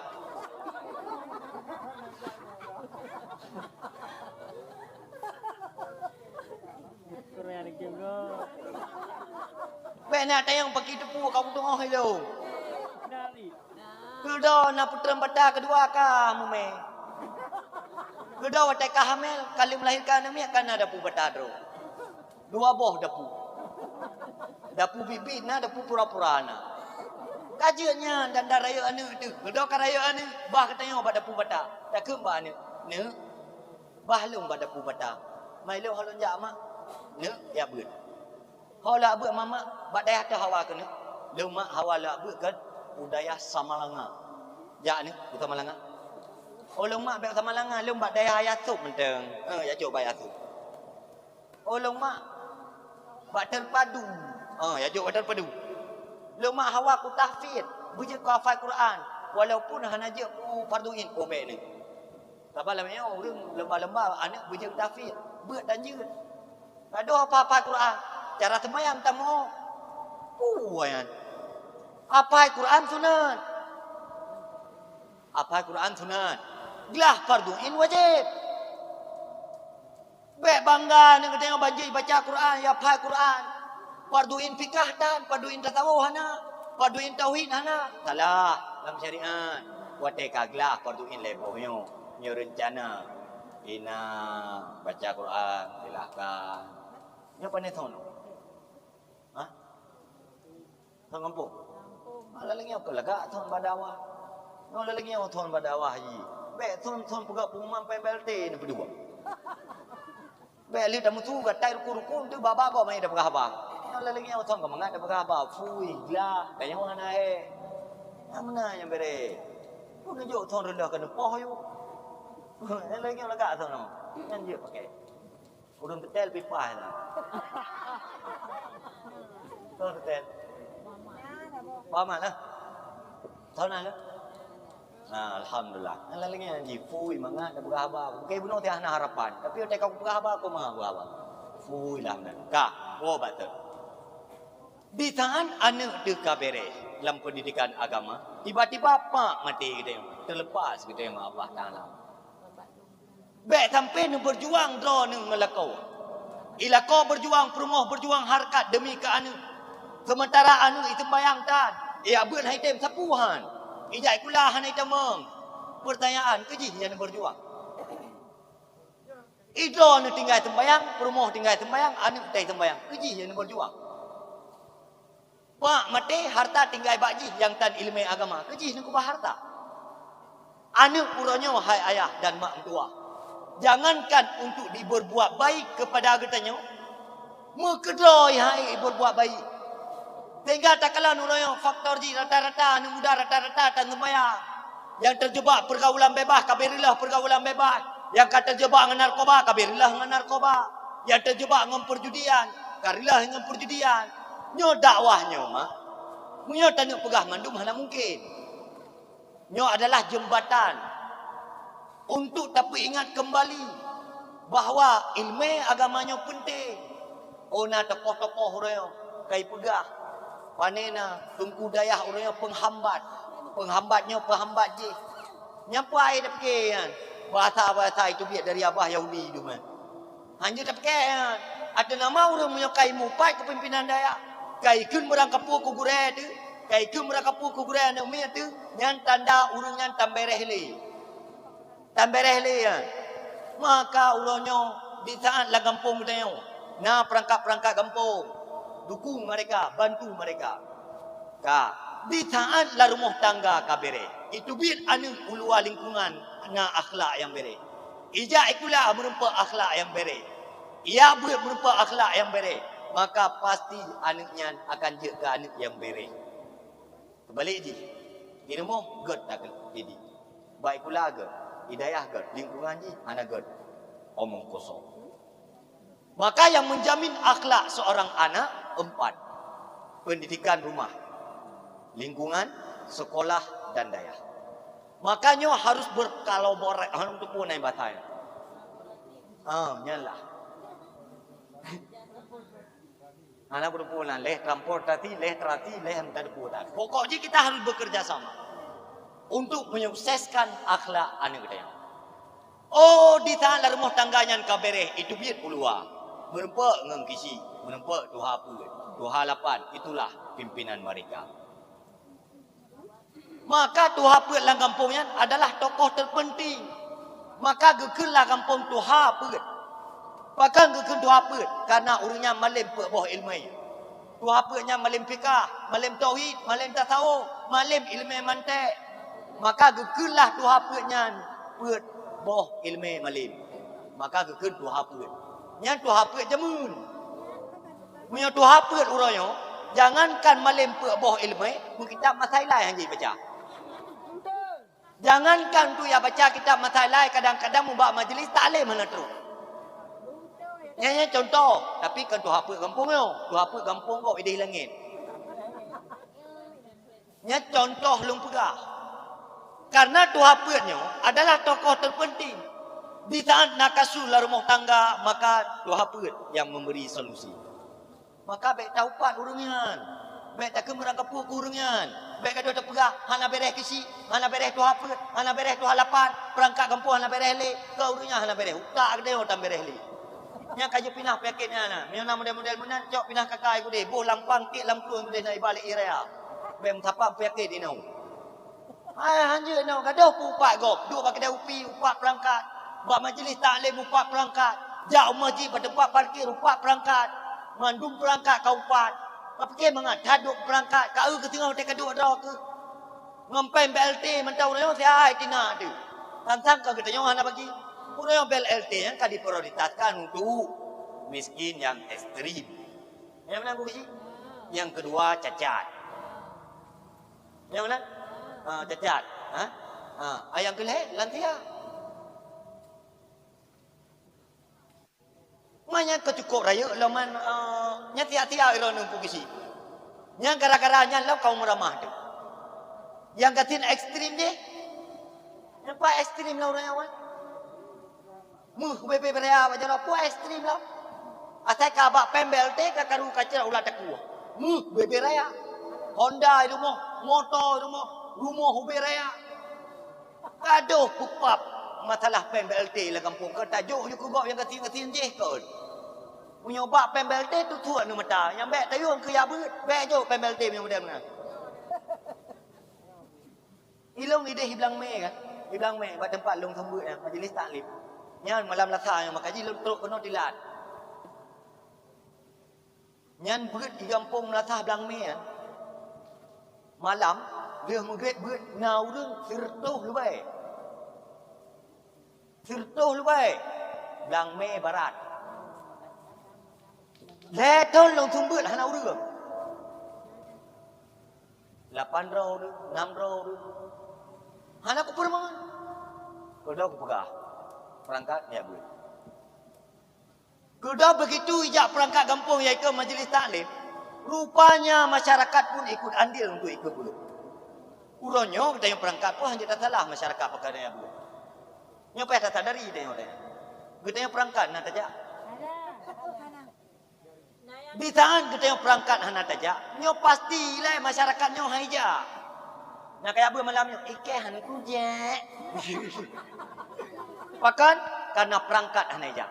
Bèk na tanyong pakri teupeu ka beuteu'oh ilôn. Keudoe na peutreun bata keudua ka mumè. Keudoe watèe ka hamil, ka lheueh melahirkan aneuk miet ka na dapu bata droe. Dua boh dapu. Dapu biet-biet na, dapu pura-pura na. Ka jeuet nyan dan, dan rayeuk aneuk teuh. Keudoe ka rayeuk aneuk, bah geutanyoe bak dapu bata. Takheun bak aneuk, "Neuk, bah lôn bak dapu bata." "Ma ilôn ho lôn jak, Mak?" "Neuk, jak beuet." "Ho lôn jak beuet, Mak, Mak?" "Bak dayah teuh hawa keuneuk." "Lôn, Mak, hawa lôn jak beuet keu u dayah Samalanga." "Jak neuk u Samalanga." "Oh, lôn, Mak, bèk Samalanga, lôn bak dayah Ayah Sop mantong." "Eh, jak cok bak Ayah Sop." "Oh, lôn, Mak, bak Terpadu." "Ah, jak jok bak Terpadu." "Lôn, Mak, hawa keu tahfidz, beujeuet keu hafai Quran, walaupun hana jeuet keu fardhu ain." "Oh, bèk neuk." Sabab lam nyoe ureueng lomba-lomba aneuk beujeuet tahfidz, beuet dan jeuet. Ka deuh hafai Quran, cara seumayang tamoe. Peue nyan? Hafai Quran sunat. Hafai Quran sunat. Glah fardhu ain wajéb. Bèk bangga nyoe geutanyoe ban jeuet baca Quran, ya hafai Quran. Fardhu ain fikah tan, fardhu ain tasawuf hana, fardhu ain tauhid hana. Salah lam syariat. Watèe ka glah fardhu ain lhèe boh nyoe, nyoe reuncana. Ina baca Quran, silahkan. Nyoe pane thon? Hah? Thon gampông? Laleng nyoe keu lagak thon bak dakwah. Nyoe laleng nyoe thon bak dakwah jih. Bèk thon, thon peugah pengumuman P M L T ni peudua. Bèk lé tameusu gatai rukun-rukun tu baba kok mai dah peugah haba. Nyoe laleng nyoe thon ka mangat dah peugah haba. Phui, glah, ka nyoe hana hai. Nyang meunan nyang bèrèh. Pun neujok thon reuloh ka neupoh yue. Laleng nyoe lagak thon nyoe. Nyan jeuet pakai. Ureueng teutel pih paih na. Soe teutel? Paman lah. Soe na lah? Nah, alhamdulillah. Nah, laleng nyan jipui mangat na peugah haba. Bukai bunoe teuh hana harapan. Tapi watèe ka peugah haba, koma peugah haba. Pui lah meunan. Ka, oh, batul. Di saat aneuk teuh ka bèrèh lam pendidikan agama, tiba-tiba pak maté geutanyoe, teulepas geutanyoe ngon Allah Taala. Bèk sampai neubeujuang droeneuh ngon lakoe. I lakoe beujuang, peurumoh beujuang hareukat deumi keu aneuk. Seumeuntara aneuk i seumbayang tan, i abeuet han item sapeue han. I jak sikula hana itamong. Peurtanyaan, keu jih nyan neubeujuang? I droeneuh tinggai seumbayang, peurumoh tinggai seumbayang, aneuk tai seumbayang. Keu jih nyan neubeujuang? Pak maté, harta tinggai bak jih nyang tan ileumèe agama, keu jih neukeubah harta. Aneuk uroe nyoe, hai ayah dan mak meutuwah, jangankan untuk diberbuat baik kepada geutanyoe, meukeudroe hai berbuat baik. Sehingga takalon uroe nyoe faktor jih rata-rata aneuk muda rata-rata tan seumbayang. Nyang teujubak pergaulan bebas, ka bèk reuloh pergaulan bebas. Nyang ka teujubak ngon narkoba, ka bèk reuloh ngon narkoba. Nyang teujubak ngon perjudian, ka reuloh ngon perjudian. Nyoe dakwah nyoe, mak. Meunyoe taneuk peugah mandum hana mungkin. Nyoe adalah jeumbatan untuk tapeuingat keumbali bahwa ileumèe agama nyoe peunteng. Oh, na tokoh-tokoh uroe nyoe kai peugah, pane na teungku dayah uroe nyoe peunghambat. Peunghambat nyoe peunghambat jih. Nyan peue ai tapike nyan? Bahasa-bahasa itu biet dari abah Yahudi itu mah. Hanjeuet tapike nyan. Ateueh nama ureueng meunyoe kai mupat keu pimpinan dayah, kai kheun meurangkapeue keu gurèe teuh, kai kheun meurangkapeue keu gurèe aneuk miet teuh, nyan tanda ureueng nyan tan bèrèh lé. Tan bèrèh lé nyan. Maka uroe nyoe di saat lam gampông geutanyoe na peurangkat-peurangkat gampông, dukung mereka, bantu mereka. Ka, di saat lam rumoh tangga ka bèrèh, iteubiet aneuk u luwa lingkungan na akhlak nyang bèrèh. Ijak sikula meurumpok akhlak nyang bèrèh. Ijak beuet meurumpok akhlak nyang bèrèh, maka pasti aneuk nyan akan jeuet keu aneuk nyang bèrèh. Keubalek jih, di rumoh gèt takeudidik, bak sikula gèt, di dayah gèt, lingkungan jih hana gèt. Omong kosong. Maka yang menjamin akhlak seorang anak empat. Pendidikan rumah, lingkungan, sekolah, dan dayah. Maka nyoe harus berkolaborasi. Ha, untuk pun naik bahasa ya. Ah, nyan lah. Hana beuteupeue nan, lheuh transportasi, lheuh terasi, lheuh meuteupeu that. Pokok jih kita harus bekerja sama untuk menyukseskan akhlak aneuk geutanyoe. Oh, di saat lam rumoh tangga nyan ka beres, itu biet u luwa. Meureumpok ngon kisi, meureumpok tuha peuet, tuha lapan, itulah pimpinan mereka. Maka tuha peuet lam gampông nyan adalah tokoh terpenting. Maka geukheun lam gampông tuha peuet. Pakon geukheun tuha peuet? Karena ureuëng nyan malem peuet boh iéleumé. Tuha peuet nyan malem fikah, malem tauhid, malem tasawuf, malem iéleumé mantek. Maka geukheun lah tuha peuet nyan peuet boh iéleumé malem. Maka geukheun tuha peuet. Nyan tuha peuet jameun. Meunyoe tuha peuet uroe nyoe, jangankan malem peuet boh iéleumé, meukitab masa ilai hana jeuet baca. Jangankan untuk jak baca kitab masa ilai, kadang-kadang ubak majlis taklim hana trok. Nyan, nyan contoh, tapi kon tuha peuet gampông nyoe, tuha peuet gampông gob idéh langét. Nyan contoh lôn peugah. Karena tuha peuet nyoe adalah tokoh terpenting. Di saat na kasus lam rumoh tangga, maka tuha peuet yang memberi solusi. Maka bék taupat ureuëng nyan. Bék takeumeurang kapue keu ureuëng nyan. Bék gadôh tapeugah, hana beres kisi, hana beres tuha peuet, hana beres tuha lapan, peurangkat gampông hana beres lé, keu ureuëng nyan hana beres. Utak geutanyoe tan beres lé. Nyan ka jipinah peunyakét nyan na. Meunyoe na model-model meunan, cok pinah kakai keudéh, boh lampang tiek lam krueng keudéh na iba lé ié raya. Bék meusapat peunyakét inoe. Hai, hanjeuet inoe, gadôh peuupat gob, duek bak keudè upi, upat peurangkat. Bak majlis taklim, upat peurangkat. Jak u masjid, bak teumpat parkir, upat peurangkat. Mandum peurangkat ka upat. Ka pike mangat that duek peurangkat, ka eu keu singoh watèe ka duek droe keuh. Ngon péng B L T mantong uroe nyoe sihai tina teuh. Sang-sang ka geutanyoe hana bagi. Uroe nyoe B L T nyan ka diprioritaskan untuk miskin yang ekstrim. Nyang meunan bukon cit? Nyang keudua cacat. Nyang meunan? Ha, cacat. Ha? Ha, nyang keulhèe lansia. Ma nyan ka cukôp rayeuk lom man, eh, nyan tiap-tiap droeneuh pukisi. Nyan gara-gara nyan lom ka meureumpok teuh. Nyang gasien ekstrim jih. Nyang paling ekstrim lom ureueng awai. Meuh bebe beuraya bak jaroe, peue ekstrim lom. Asai ka bak péng B L T ka karu kaca ulat takue. Meuh bebe raya. Honda i rumoh, moto i rumoh, rumoh ubé raya. Gadôh peupab masalah péng B L T lam gampông, ka tajok ju keu gob nyang gasien-gasien jih kon. Meunyoe bak péng B L T tutuek ngon mata, nyang bèk tayue keu jak beuet, bèk jok péng B L T meunyoe model meunan. Ilôn idéh i Blang Mé kan, i Blang Mé bak teumpat lôn seumeubeuet nyan, majlis taklim. Nyan malam Lasa nyang maka jih lôn trok keunoe tilat. Nyan beuet i gampông Meunasah Blang Mé nyan. Malam, lheueh meugreb beuet na ureueng sireutôh leubeh. Sireutôh leubeh. Blang Mé Barat. Lhèe thôn lôn seumeubeuet hana ureueng. Lapan droe ureueng, nam droe ureueng. Hana kupeureumeun. Keudroe kupeugah, peurangkat jak beuet. Keudroe beugitu ijak peurangkat gampông, yaitu majlis taklim, rupanya masyarakat pun ikut andil untuk ikut beuet. Uroe nyoe geutanyoe peurangkat pun hanjeuet tasalah masyarakat pakon nyang beuet. Nyoe payah tasadari geutanyoe teuh. Geutanyoe peurangkat na tajak. Di saat geutanyoe peurangkat hana tajak, nyoe pasti ilèe masyarakat nyoe han ijak. Na kaya beuet malam nyoe, ikèe han kujak. Pakon? Karena peurangkat hana ijak.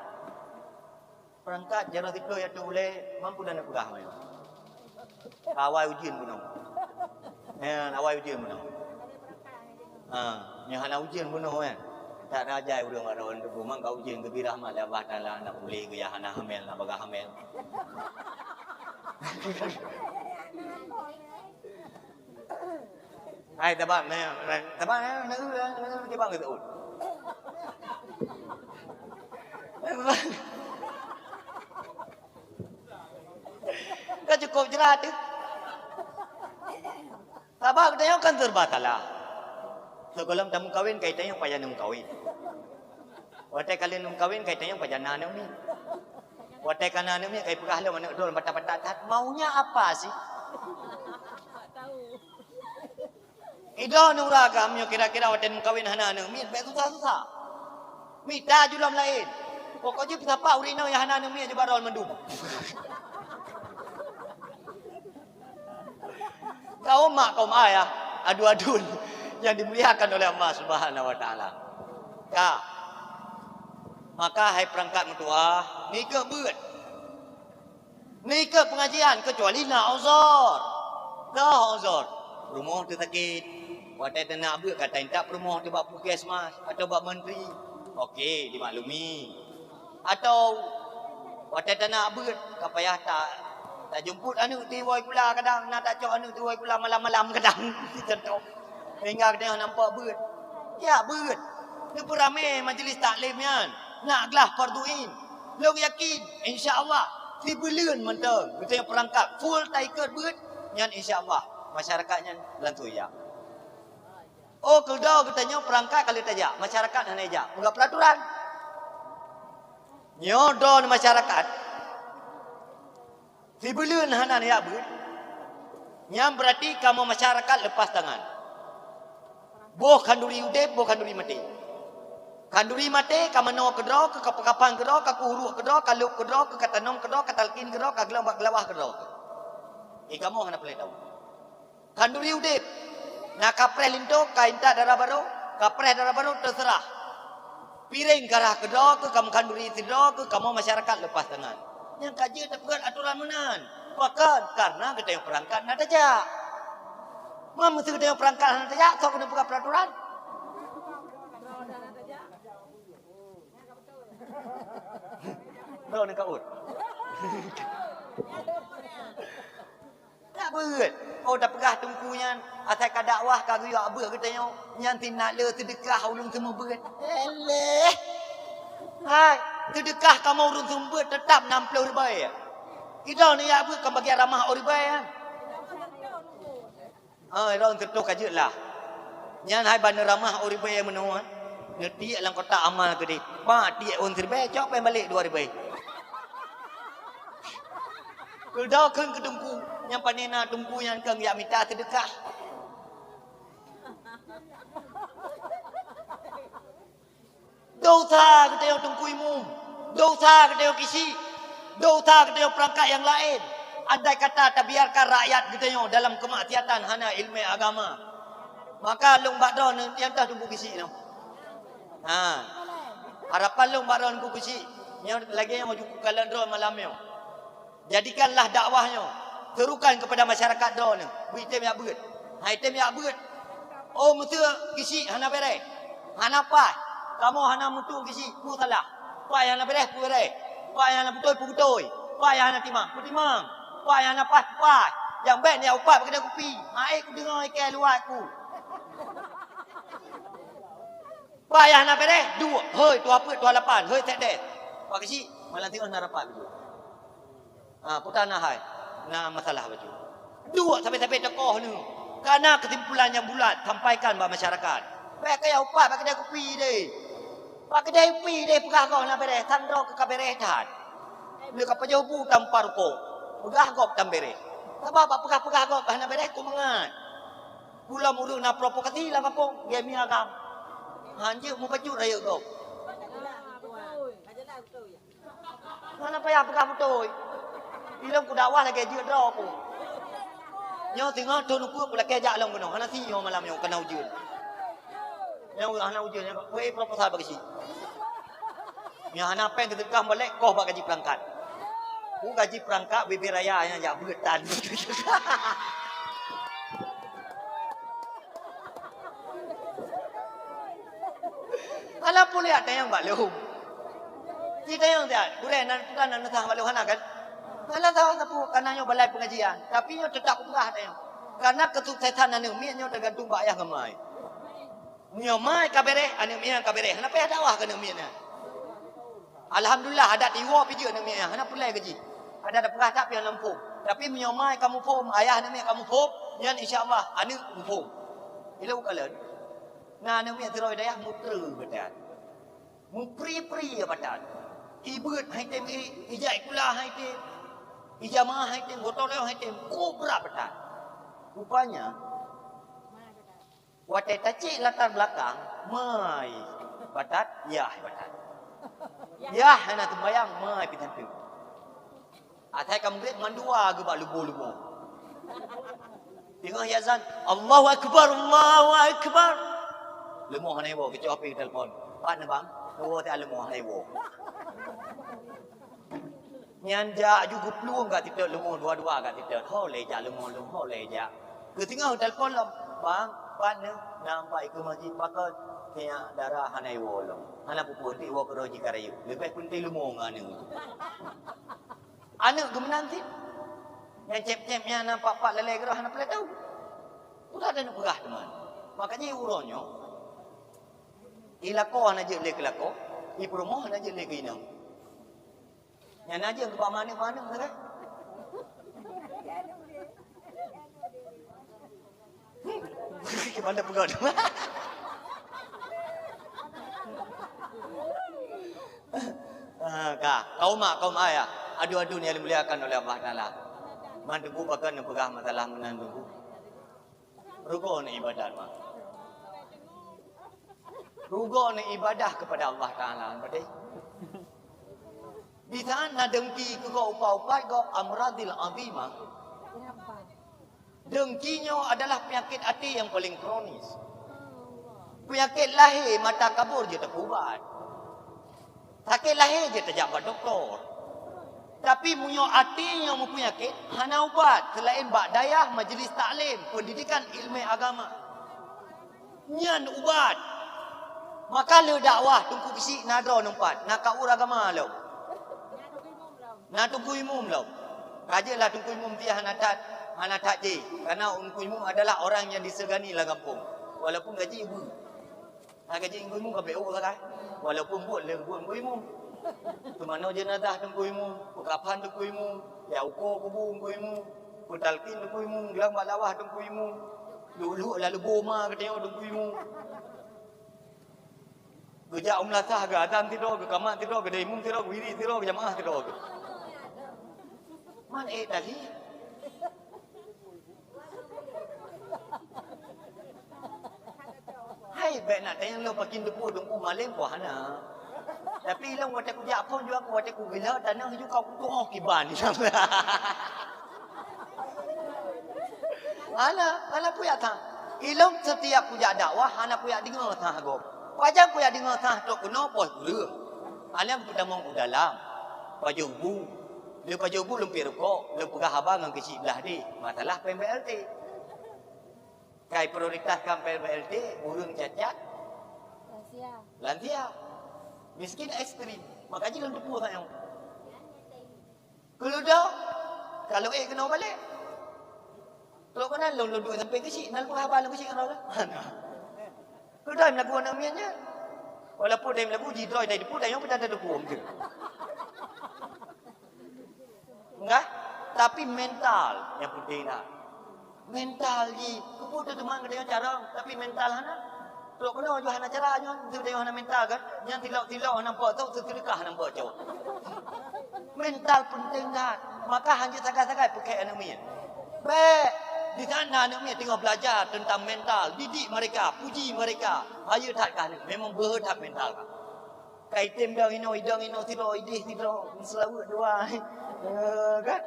Peurangkat jaroe siplôh ya tu ulèe mampu dan peugah meunoe. Awai ujeuen bunoe. Nyan, awai ujeuen bunoe. Ha, nyoe hana ujeuen bunoe kan. Tak ada ajai ureueng bak droe teupeu mang ka ujeuen geubri rahmat lé Allah Taala, na ulèe geuya hana hamil, na bagah hamil. Hai, tabang, neu, tabang, neu, neu, neu, neu, tabang keu Saud. Ka cukôp jrat teuh. Sabab geutanyoe kan serba salah. Sigohlom tameukawen, ka geutanyoe pajan neumeukawen. Watèe ka lheueh neumeukawen, ka geutanyoe pajan na aneuk miet. Watèe ka na aneuk miet, ka jipeugah lom aneuk droe bata-bata that, "Maunya apa sih?" Idroe nuragam nyoe kira-kira watèe neumeukawen hana aneuk miet, bèk susah-susah. Mita ju lom laén. Pokok jih peusapat ureueng inong nyang hana aneuk miet ju barô mandum. Kaum mak, kaum ayah, adu-adun yang dimuliakan oleh Allah Subhanahu wa Taala. Ka. Maka hai peurangkat meutuah, nikeue beuet. Nikeue peungajian, keucuali na uzur. Toh uzur. Rumoh teu sakét. Watée teunak beuet ka taintat peurumoh teu bak puskesmas atau bak menteri. Oke, dimaklumi. Atau watée teunak beuet, ka payah ta-, tajeumput aneuëk tiwoe kula kadang, na tacok aneuëk tiwoe kula malam-malam kadang. Contoh. Sehingga geutanyoe nampak beuet. Ya, beuet. Neupeuramé majlis taklim nyan. Nak glah fardhu ain. Lôn yakin, insya Allah, sibuleuen mantong geutanyoe peurangkat full taikot beuet, nyan insya Allah, masyarakat nyan langsung ya. Oh, keudroe geutanyoe peurangkat ka lheueh tajak, masyarakat hana ijak. Peugah peuraturan. Nyoe droeneuh masyarakat, sibuleuen hana neujak beuet, nyan beurati kamoe masyarakat leupah tangan. Boh khanduri udeb, boh khanduri maté. Khanduri maté ka meunoe keudroe, keu ka peukapan keudroe, ka keu uruek keudroe, ka lôb keudroe, keu ka tanom keudroe, ka talkin keudroe, ka geulong bak geulawah keudroe. Di kamoe hana peureulée tahu. Khanduri udeb. Na kapreh linto, ka intat dara barô, kapreh dara barô, teuseurah. Piréng karah keudroe keu kamoe khanduri sidroe keu kamoe masyarakat leupah tangan. Nyang ka jeuet tapeugét atoran meunan. Pakon? Kareuna geutanyoe peurangkat na tajak. Meunyoe geutanyoe peurangkat hana tajak, soe keuneuk peugah peuratoran? Droeneuh ka ôt. Ka beuet. Oh, tapeugah teungku nyan, asai ka dakwah ka geuyue beuet geutanyoe, nyan sinak le seudeukah ulôn seumeubeuet. Eleh. Hai, seudeukah kamoe ureuëng seumeubeuet teutap nam ploh ribèe. Idong neujak beuet kon bagian ramah o ribèe nyan. Oh, idong teutoh ka jeuet lah. Nyan hai ban neuramah o ribèe meunoe, neutiek lam kotak amal keudeh. Ba tiek ôn siribèe, cok péng balek dua ribèe. Keudroe kheun keu teungku, nyang pane na teungku nyan keu geujak mita seudeukah. Dosa geutanyoe teungku imum, dosa geutanyoe kisi, dosa geutanyoe peurangkat nyang laén. Andai kata tabiarkan rakyat geutanyoe dalam keumaksiatan hana iéleumé agama, maka lôn bak droeneuh nyang teuh teungku kisi nyoe. Ha. Harapan lôn bak droeneuh teungku kisi, nyang lagée nyang maju kukalon droe malam nyoe. Jadikanlah dakwah nyoe serukan kepada masyarakat droeneuh. Beu item jak beuet. Hai item jak beuet. Oh, meuseu kisi hana bereh. Hana paih. Kamoe hana mutu kisi, peue salah. Paih hana bereh, peue bereh. Paih hana beutôi, peue beutôi. Paih hana timang, peue timang. Paih hana paih, peue paih. Nyang bèk neujak upat bak keudè kupi. Hai kudeungoe iké luwat ku. Paih hana bereh, duek. Hoi, tuha peuet, tuha lapan. Hoi, sekdes. Pak kisi, malam siôh na rapat beujeuet. Ha, peue tana hai, na masalah bacut. Duek sabe-sabe tokoh nyoe. Kana keusimpulan nyang bulat sampaikan bak masyarakat. Bèk kaya upat bak keudè kupi deh. Bak keudè kupi deh peugah gob hana bereh, sandro keu ka bereh that. Lé ka pajoh bu tampa rukok. Peugah gob tam bereh. Sabab bak peugah-peugah gob hana bereh keu mangat. Pulam ureueng na provokasi lam gampông, gèt mi agam. Hanjeuet mubacut rayeuk gob. Hana payah peugah beutôi. Ilôn kudakwah lagèe jeuet droe ku. Nyoe singoh thon ukeue kulakèe jak lom keunoe. Hana si nyoe malam nyoe kana ujeuen. Nyoe hana ujeuen, nyoe wéh proposal bak geuchik. Nyoe hana péng teuteukah molek koh bak gaji peurangkat. Ku gaji peurangkat bibir raya nyang jak beuet tan. Alah puléh tayang bak lôn. Ci tayang siat, gurèe nan tukang nan neusah bak lôn hana kan? Hana salah sapeue, karena nyoe balai pengajian. Tapi nyoe teutap peugah tayang. Karena kesuksesan aneuk miet nyoe teugantung bak ayah ngon mai. Meunyoe mai ka bereh, aneuk miet ka bereh. Hana payah dakwah keu aneuk miet nyan. Alhamdulillah, adat iwoe pih jeuet aneuk miet nyan. Hana peureulèe keu jih. Adat peugah that pih hana muphom. Tapi meunyoe mai ka muphom, ayah aneuk miet ka muphom, nyan insya Allah aneuk muphom. Ilôn kalon. Na aneuk miet sidroe dayah mutre batat. Mupri-pri batat. Ibeuet hai tem, i-, ijak sikula hai tem. Ijama hai tem, gotong royong hai tem. Kobra batat. Rupanya, watèe tacék latar belakang, mai batat, yah batat. Yah hana seumbayang, mai pih teuntèe. Asai ka meugreb mandua geuh bak lubo-lubo. Teungoh azan, "Allahu Akbar, Allahu Akbar." Leumo hana iwoe, keucuali api telepon. "Pat na, Bang?" Woe, tak leumo hana iwoe. Nyan jak ju geuplueng ka titet leumo dua-dua ka titet. Ho lé jak leumo lom, ho lé jak. Keu teungoh telepon lom, "Bang, pat na?" "Na, Bang, ikeu masjid." "Pakon?" "Keuneuk darah hana iwoe lom." "Hana peue-peue, iwoe keudroe jih ka rayeuk. Leubeh peunténg leumo ngon aneuk." Aneuk geuh meunan cit. Nyang cép-cép nyan na pat-pat lalé keudroe hana peue tau. Udah ada aneuk peugah teuma. Makanya uroe nyoe, i lakoe hana jeuet lé keu lakoe, i peurumoh hana jeuet lé keu inong. Nyan na jeuet keu bak maneueng-maneueng tu kan. Gimana peugah tu? Ah, ka, kaum mak, kaum ayah, adu-adu nyang dimuliakan oleh Allah Taala. Man teungku pakon neupeugah masalah meunan teungku. Rugoe neuibadat, mak. Rugoe neuibadah kepada Allah Taala, beutôi? Di sana dengki keu gob upat-upat gob amradil azimah. Dengki nyoe adalah penyakit até nyang paling kronis. Penyakit lahé mata kabur jeuet tapeuubat. Sakét lahé jeuet tajak bak dokto. Tapi meunyoe até nyoe meupeunyakét, hana ubat seulaén bak dayah majlis taklim pendidikan ileumèe agama. Nyan ubat. Maka le dakwah Teungku Keuchik na droeneuh pat, na kaur agama lom. Na Teungku Imum lom. Ka jeuet lah Teungku Imum pih hana that, hana that jih. Karena Teungku Imum adalah orang yang disegani lam gampông. Walaupun gaji ibu. Hana gaji Teungku Imum ka B O sagai. Walaupun buet lé buet Teungku Imum. Teumanoe jeunazah Teungku Imum, peukafan Teungku Imum, ya uko kubu Teungku Imum, peutalkin Teungku Imum, geulang bak lawah Teungku Imum. Luk-luk lam leubô ma geutanyoe Teungku Imum. Geujak u meulasah, geuazan sidroe, geukamat sidroe, geudeh imum sidroe, geuwirit sidroe, geujamaah sidroe. Man ék tali. Hai, bèk na tanyong lôn pakon teupeu Teungku malém, peue hana. Tapi lôn watèe kujak phôn ju aku, watèe kugila tanoh ju ka kutu'oh kiban. Hana, hana kujak that. Ilôn setiap kujak dakwah, hana kujak deungoe that gob. Pajan kujak deungoe that trok keunoe poh kureueng. Hana geutamong u dalam. Pajoh bu. Lheueh pajoh bu lôn piep rukok, lôn peugah haba ngon keuchik blah deh. Masalah P M B L T. Kai prioritas kan P M B L T, ureueng cacat. Lansia. Lansia. Miskin ekstrim. Maka jih lôn teupeu saat nyoe. Keuludah, ka lôn ék keunoe balek. Trok keunan lôn, lôn duek sampéng keuchik, na lôn peugah haba lôn keuchik ngon droe. Keuludah meulagu aneuk miet nyan. Walaupun dai meulagu jidroe dai teupeu, dai nyoe pun hana teupeu. Enggak, tapi mental nyang penting na. Mental jih, keupeue teuma geutanyoe carông, tapi mental hana. Trok keunoe ju hana cara nyoe, geutanyoe hana mental kan? Nyang tilok-tilok hana nampak cok, seudeukah hana nampak cok. Mental penting that. Maka hanjeuet sagai-sagai peukhèe aneuk miet. Bèk, di sana aneuk miet teungoh belajar tentang mental, didik mereka, puji mereka. Hayeu that kah aneuk, memang beuhe that mental kah. Ka item dong inoe, idong inoe sidroe, ideh sidroe, meuseulaweuet dua. Eh, kan?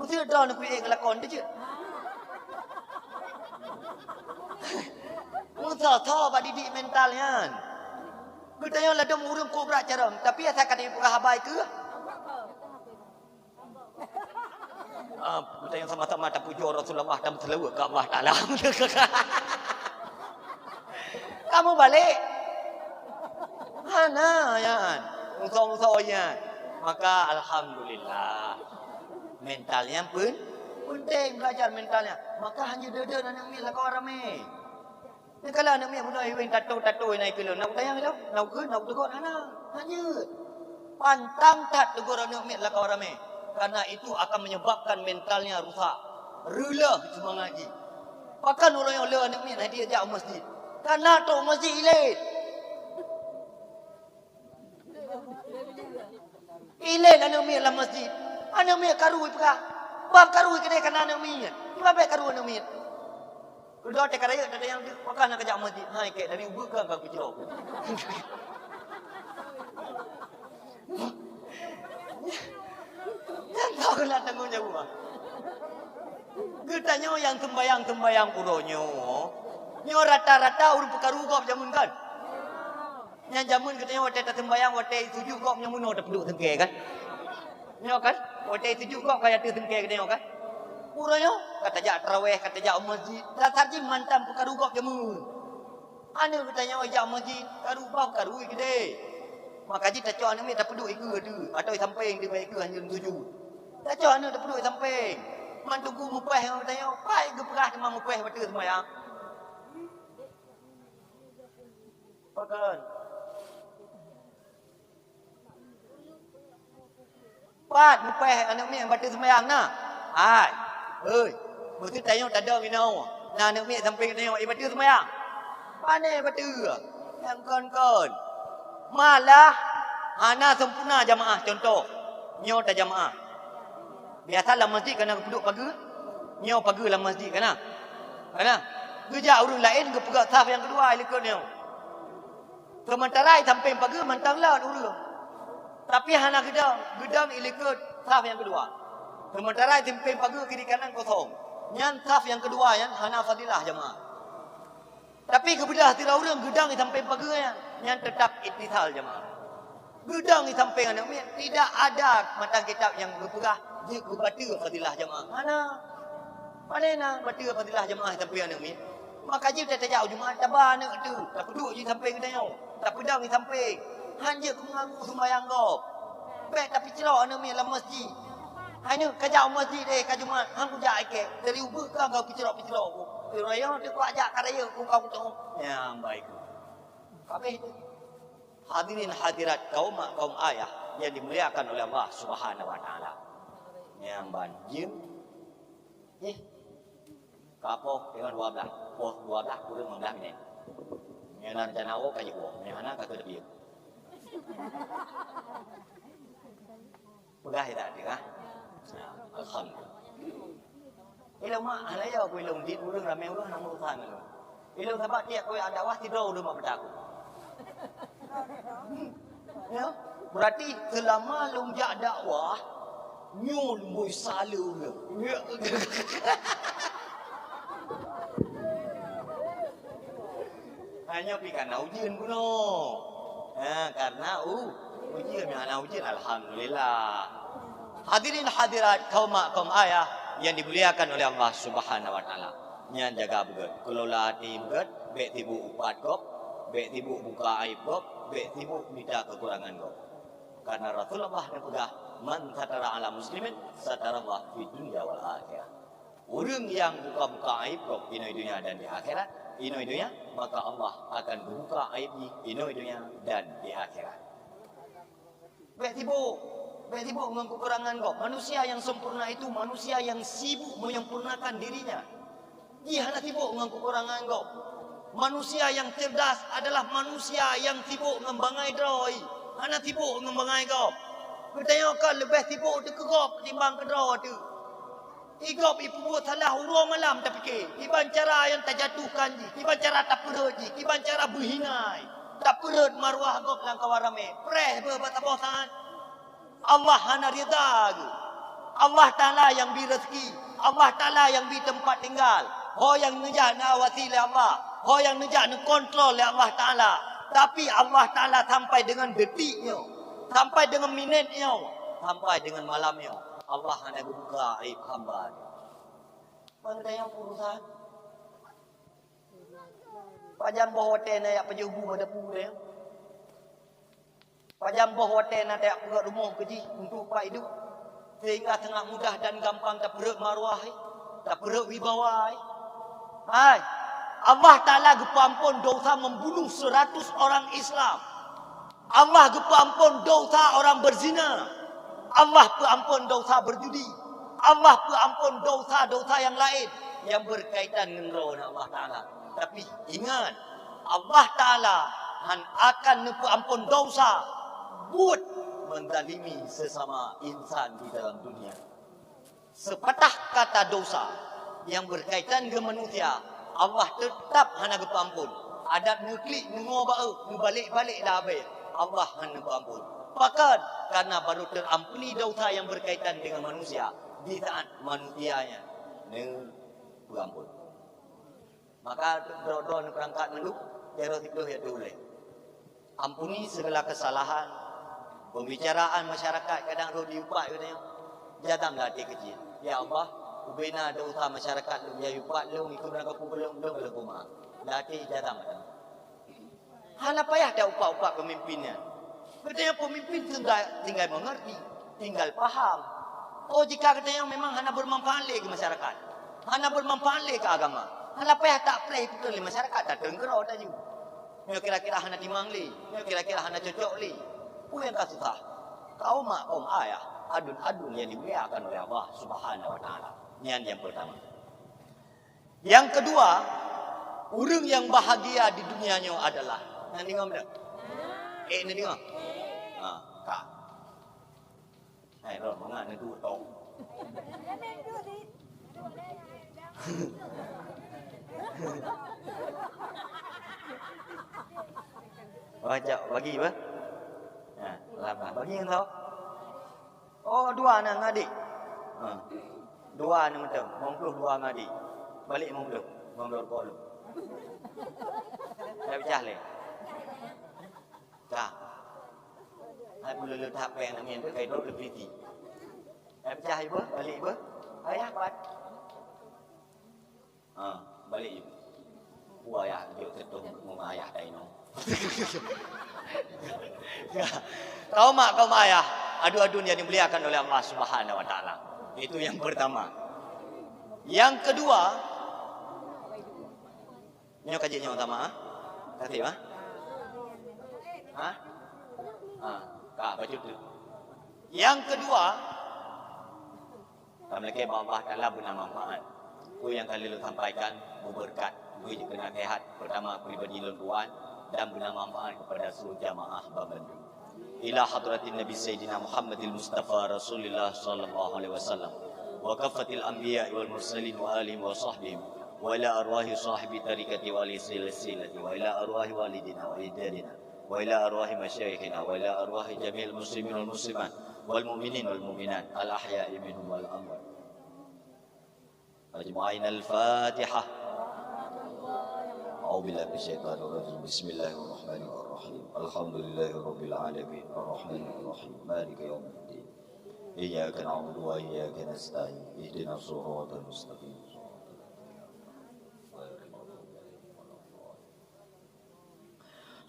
Meusidroe neukuyek ngeulakon tu cit. Meusoe-soe bak didik mental nyan. Geutanyoe ladôm ureueng kobra carông, tapi asai ka dipeugah haba keuh. Ah, geutanyoe sama-sama tapujoe Rasulullah dan meuseulaweuet keu Allah Taala. Kamu balik? Hana, nyan. Musoh-musoh nyan. Maka, alhamdulillah. Mental nyan pun penting belajar mental nyan. Maka, hanjeuet deuh-deuh aneuk miet lakoe ramé. Neukalon aneuk miet bunoe hiweng tato-tato inan keu lôn. Nak kutanyong ilôn, nak kukheun, nak kutegur, hana. Hanjeuet. Pantang that tegur aneuk miet lakoe ramé. Karena itu akan menyebabkan mentalnya rusak. Reuloh seumangat jih. Pakon uroe nyoe le aneuk miet hana diajak u masjid? Karena trok u masjid ilét. Ilét aneuk miet lam masjid. Aneuk miet karu ipeugah. Bang karu ikeuneuk kana aneuk miet. Iban bèk karu aneuk miet. Udah teuka rayeuk teuka nyang deuh, pakon hana kajak masjid. Hai, kèk dari ubeut ka, ka geucok. Nyan ka keuneuk tanggong jaweueb. Tanyoe nyang seumbayang-seumbayang uroe nyoe, nyoe rata-rata ureuëng peukaru gob jameun kan? Nyang jameun geutanyoe watée taseumbayang, watée sujut gob nyoe meunoe tapeuduek seungkée kan? Nyoe kan? Watée sujut gob ka ateueh seungkée geutanyoe kan? Uroe nyoe ka tajak taraweh, ka tajak u masjid, dasar jih mantong peukaru gob jameun. Aneuk geutanyoe jak masjid, karu bah karu keudeh. Maka jih tacok aneuk miet tapeuduek ikeue ateueh, atau sampéng di bak ikeue hanjeuet sujut. Tacok aneuk tapeuduek sampéng. Man teungku mupéh ngon geutanyoe, pai geupeugah teuma mupéh watée seumbayang. Pakon? Pat mupéh aneuk miet bateue seumayang na? Hai. Hei. Meuseuti tanyoe tadong inoe. Na aneuk miet sampéng tanyoe, eh, bateue seumayang. Pane bateue? Nyang kon-kon. Malah hana sempurna jamaah. Contoh, nyoe tajamaah. Biasa lam masjid kana geupeuduek pageue. Nyoe pageue lam masjid kana? Kana? Geujak ureuëng laén geupeugah saf nyang keudua likot nyoe. Seumeuntara i sampéng pageue mantong lheueh ureuëng. Tapi hana geudong, geudong i likot saf nyang keudua. Seumeuntara i sampéng pageue kiri kanan kosong. Nyan saf nyang keudua nyan hana fadilah jamaah. Tapi geubeudôh sidroe ureuëng geudong i sampéng pageue nyan, nyan teutap ittisal jamaah. Geudong i sampéng aneuk miet, tidak ada matan kitab nyang geupeugah jeuet geubateue fadilah jamaah. Hana. Pane na bateue fadilah jamaah i sampéng aneuk miet? Maka jih tajak u Jumat, taba aneuk teuh, tapeuduek jih sampéng geutanyoe, tapeudong i sampéng. Han jeuet keu meuganggu seumayang gob. Bék tapicrok aneuk miet lam masjid. Hai neuk, kajak u masjid, eh, ka Jumat, han kujak ikée. Dari ubeut ka gau picrok-picrok ku. Raya teuh kuajak ka rayeuk ku kau kuteuh. Nyang baik. Habéh tu. Hadirin hadirat kaum mak kaum ayah yang dimuliakan oleh Allah Subhanahu wa Taala. Nyang ban jeuem. Eh. Ka poh teungoh dua blaih. Poh dua blaih kureueng lima blaih minét. Nyang na rencana woe ka jiwoe. Nyang hana ka keuneuk piôh. Peugah ya tak dia, ha? Nah, alhamdulillah. Ilong mak, hana ya aku ilong dit ureuëng ramé ureuëng hana urusan ilong. Ilong sabab tiap kau ada wah sidroe ureuëng mak peutak aku. Ya, berarti selama lôn jak dakwah, nyoe lôn boi saleue ureuëng. Hanya pi kana ujeuen bunoe. Ha, karena u-, ujeuen, hana ujeuen, alhamdulillah. Hadirin hadirat, kaum mak, kaum ayah yang dimuliakan oleh Allah Subhanahu wa Taala. Nyan jaga beugét, kelola até beugét, bék sibuk upat gob, bék sibuk buka aib gob, bék sibuk mita kekurangan gob. Karena Rasulullah neupeugah, "Man satara ala muslimin, satarallah fid dunya wal akhirah." Ureuëng nyang buka-buka aib gob inoe donya dan di akhirat, inoe donya, maka Allah akan geubuka aib jih inoe donya dan di akhirat. Bék sibuk, bék sibuk ngon kekurangan gob. Manusia yang sempurna itu manusia yang sibuk menyempurnakan dirinya. Jih hana sibuk ngon kekurangan gob. Manusia yang cerdas adalah manusia yang sibuk ngon bangai droe, hana sibuk ngon bangai gob. Geutanyoe kan leubeh sibuk teuh keu gob timbang keu droe teuh. Igob ipeubuet salah uroe malam tapike, kiban cara nyang tajatuhkan jih, kiban cara tapeurhot jih, kiban cara beuhina jih, tapeurhot maruah gob lam kawan ramé, preh beuh bak saboh saát. Allah hana ridha geuh. Allah Taala nyang bi rezeki, Allah Taala nyang bi teumpat tinggal. Ho nyang neujak neuawasi lé Allah, ho nyang neujak neukontrol lé Allah Taala. Tapi Allah Taala sampai deungon detik nyoe, sampai deungon minét nyoe, sampai deungon malam nyoe. Allah hana geubuka aib hamba. Bang tanya urusan. Pajan boh watée na jak pajoh bu pada pu tanya. Pajan boh watée na jak peugét rumoh keu jih untuk pak idup. Sehingga sangat mudah dan gampang tapeurhot maruah, tapeurhot wibawa. Hai, Allah Taala geupeuamphon dosa membunuh seratus orang Islam. Allah geupeuamphon dosa orang berzina. Allah peuamphon dosa berjudi. Allah peuamphon dosa-dosa yang lain yang berkaitan ngon droe Allah Taala. Tapi ingat, Allah Taala han akan neupeuamphon dosa buet menzalimi sesama insan di dalam dunia. Sepatah kata dosa yang berkaitan dengan manusia, Allah tetap hana geupeuamphon. Adat neuklik, neungoe bak eu, neubalek-balek dah abée, Allah hana geupeuamphon. Pakon? Karena baru terampuni dosa yang berkaitan dengan manusia di saat manusia nyan ne Maka droe-droe neubeurangkat mandum, jaroe siplôh ya teuh ulèe. Ampuni segala kesalahan, pembicaraan masyarakat kadang rhot diupat geutanyoe. Jadam lam até keuci. Ya Allah, ubena desya masyarakat lôn, ya upat lôn, ikut lam kapu lôn, lôn lôn meu'ah. Lam até jadam. Hana payah ta upat-upat pemimpin nyan. Geutanyoe pemimpin tinggai, tinggai mengerti, tinggal paham. Oh, jika geutanyoe memang hana bermanfaat lé keu masyarakat, hana bermanfaat lé keu agama, hana payah ta apply beutôi lé masyarakat, datang keudroe laju. Nyoe kira-kira hana timang lé, nyoe kira-kira hana cocok lé. Peue nyang ka susah? Kaum mak, kaum ayah, aduen-aduen nyang dimuliakan oleh Allah Subhanahu wa Taala. Nyan nyang pertama. Nyang keudua, ureueng nyang bahagia di dunia nyoe adalah, na deungoe meunan? Eh, na deungoe? Ha, ka. Hai, roh, mangat na duek tong. Wah, jak bagi bah. Ha, lapah. Bagi nyang tau. Oh, dua na ngadek. Ha. Dua na meuteum. Limong ploh dua ngadek. Balik limong ploh. Limong ploh rukok lom. Dah pecah lé. Ka. Hai puluh le tahap yang nak main tu, kai dok le peliti. Dah pecah ibu, balik ibu. Ayah kuat. Ha, balik. Wah, ayah, jok teutong rumah ayah dah inoe. Ya. Kaum mak, kaum ayah, aduen-aduen yang dimuliakan oleh Allah Subhanahu wa Taala. Itu yang pertama. Yang kedua, nyoe kaji nyoe sama, ha? Kasih, ha? Ha? Ha, ka, bacut tu. Yang kedua, Tameulakèe bak Allah Taala beuna manfaat. Peue nyang ka lheueh lôn sampaikan, meubeureukat, beu jeuet keu naseuhat, peurtama pribadi lôn tuan, dan beuna manfaat keupada seluruh jamaah banmandum. Ila hadratin Nabi Sayyidina Muhammadil Mustafa Rasulillah sallallahu alaihi wasallam, wa kaffatil anbiya wal mursalin wa alihim wa sahbihim, wa ila arwahi sahibi tariqati wa ahli silsilati, wa ila arwahi walidina wa ajdadina, wa ila arwahi masyayikhina, wa ila arwahi jami'il muslimin wal muslimat, wal mu'minin wal mu'minat, al ahya'i minhum wal amwat ajma'in. Al-Fatihah. A'udzu billahi minasyaitonir rajim. Bismillahirrahmanirrahim. Alhamdulillahi rabbil alamin. Arrahmanirrahim. Maliki yaumiddin. Iyyaka na'budu wa iyyaka nasta'in. Ihdinas siratal mustaqim.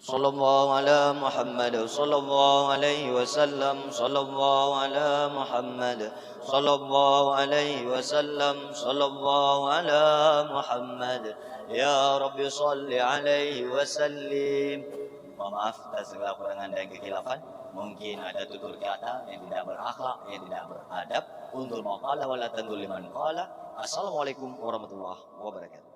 Sallallahu ala Muhammad, sallallahu alaihi wasallam, sallallahu ala Muhammad, sallallahu alaihi wasallam, sallallahu ala Muhammad. Ya Rabbi, salli alaihi wasallim. Mohon maaf atas segala kekurangan dan kekhilafan. Mungkin ada tutur kata yang tidak berakhlak, yang tidak beradab. Unzur man qala wa la tanzur liman qala. Assalamualaikum warahmatullahi wabarakatuh.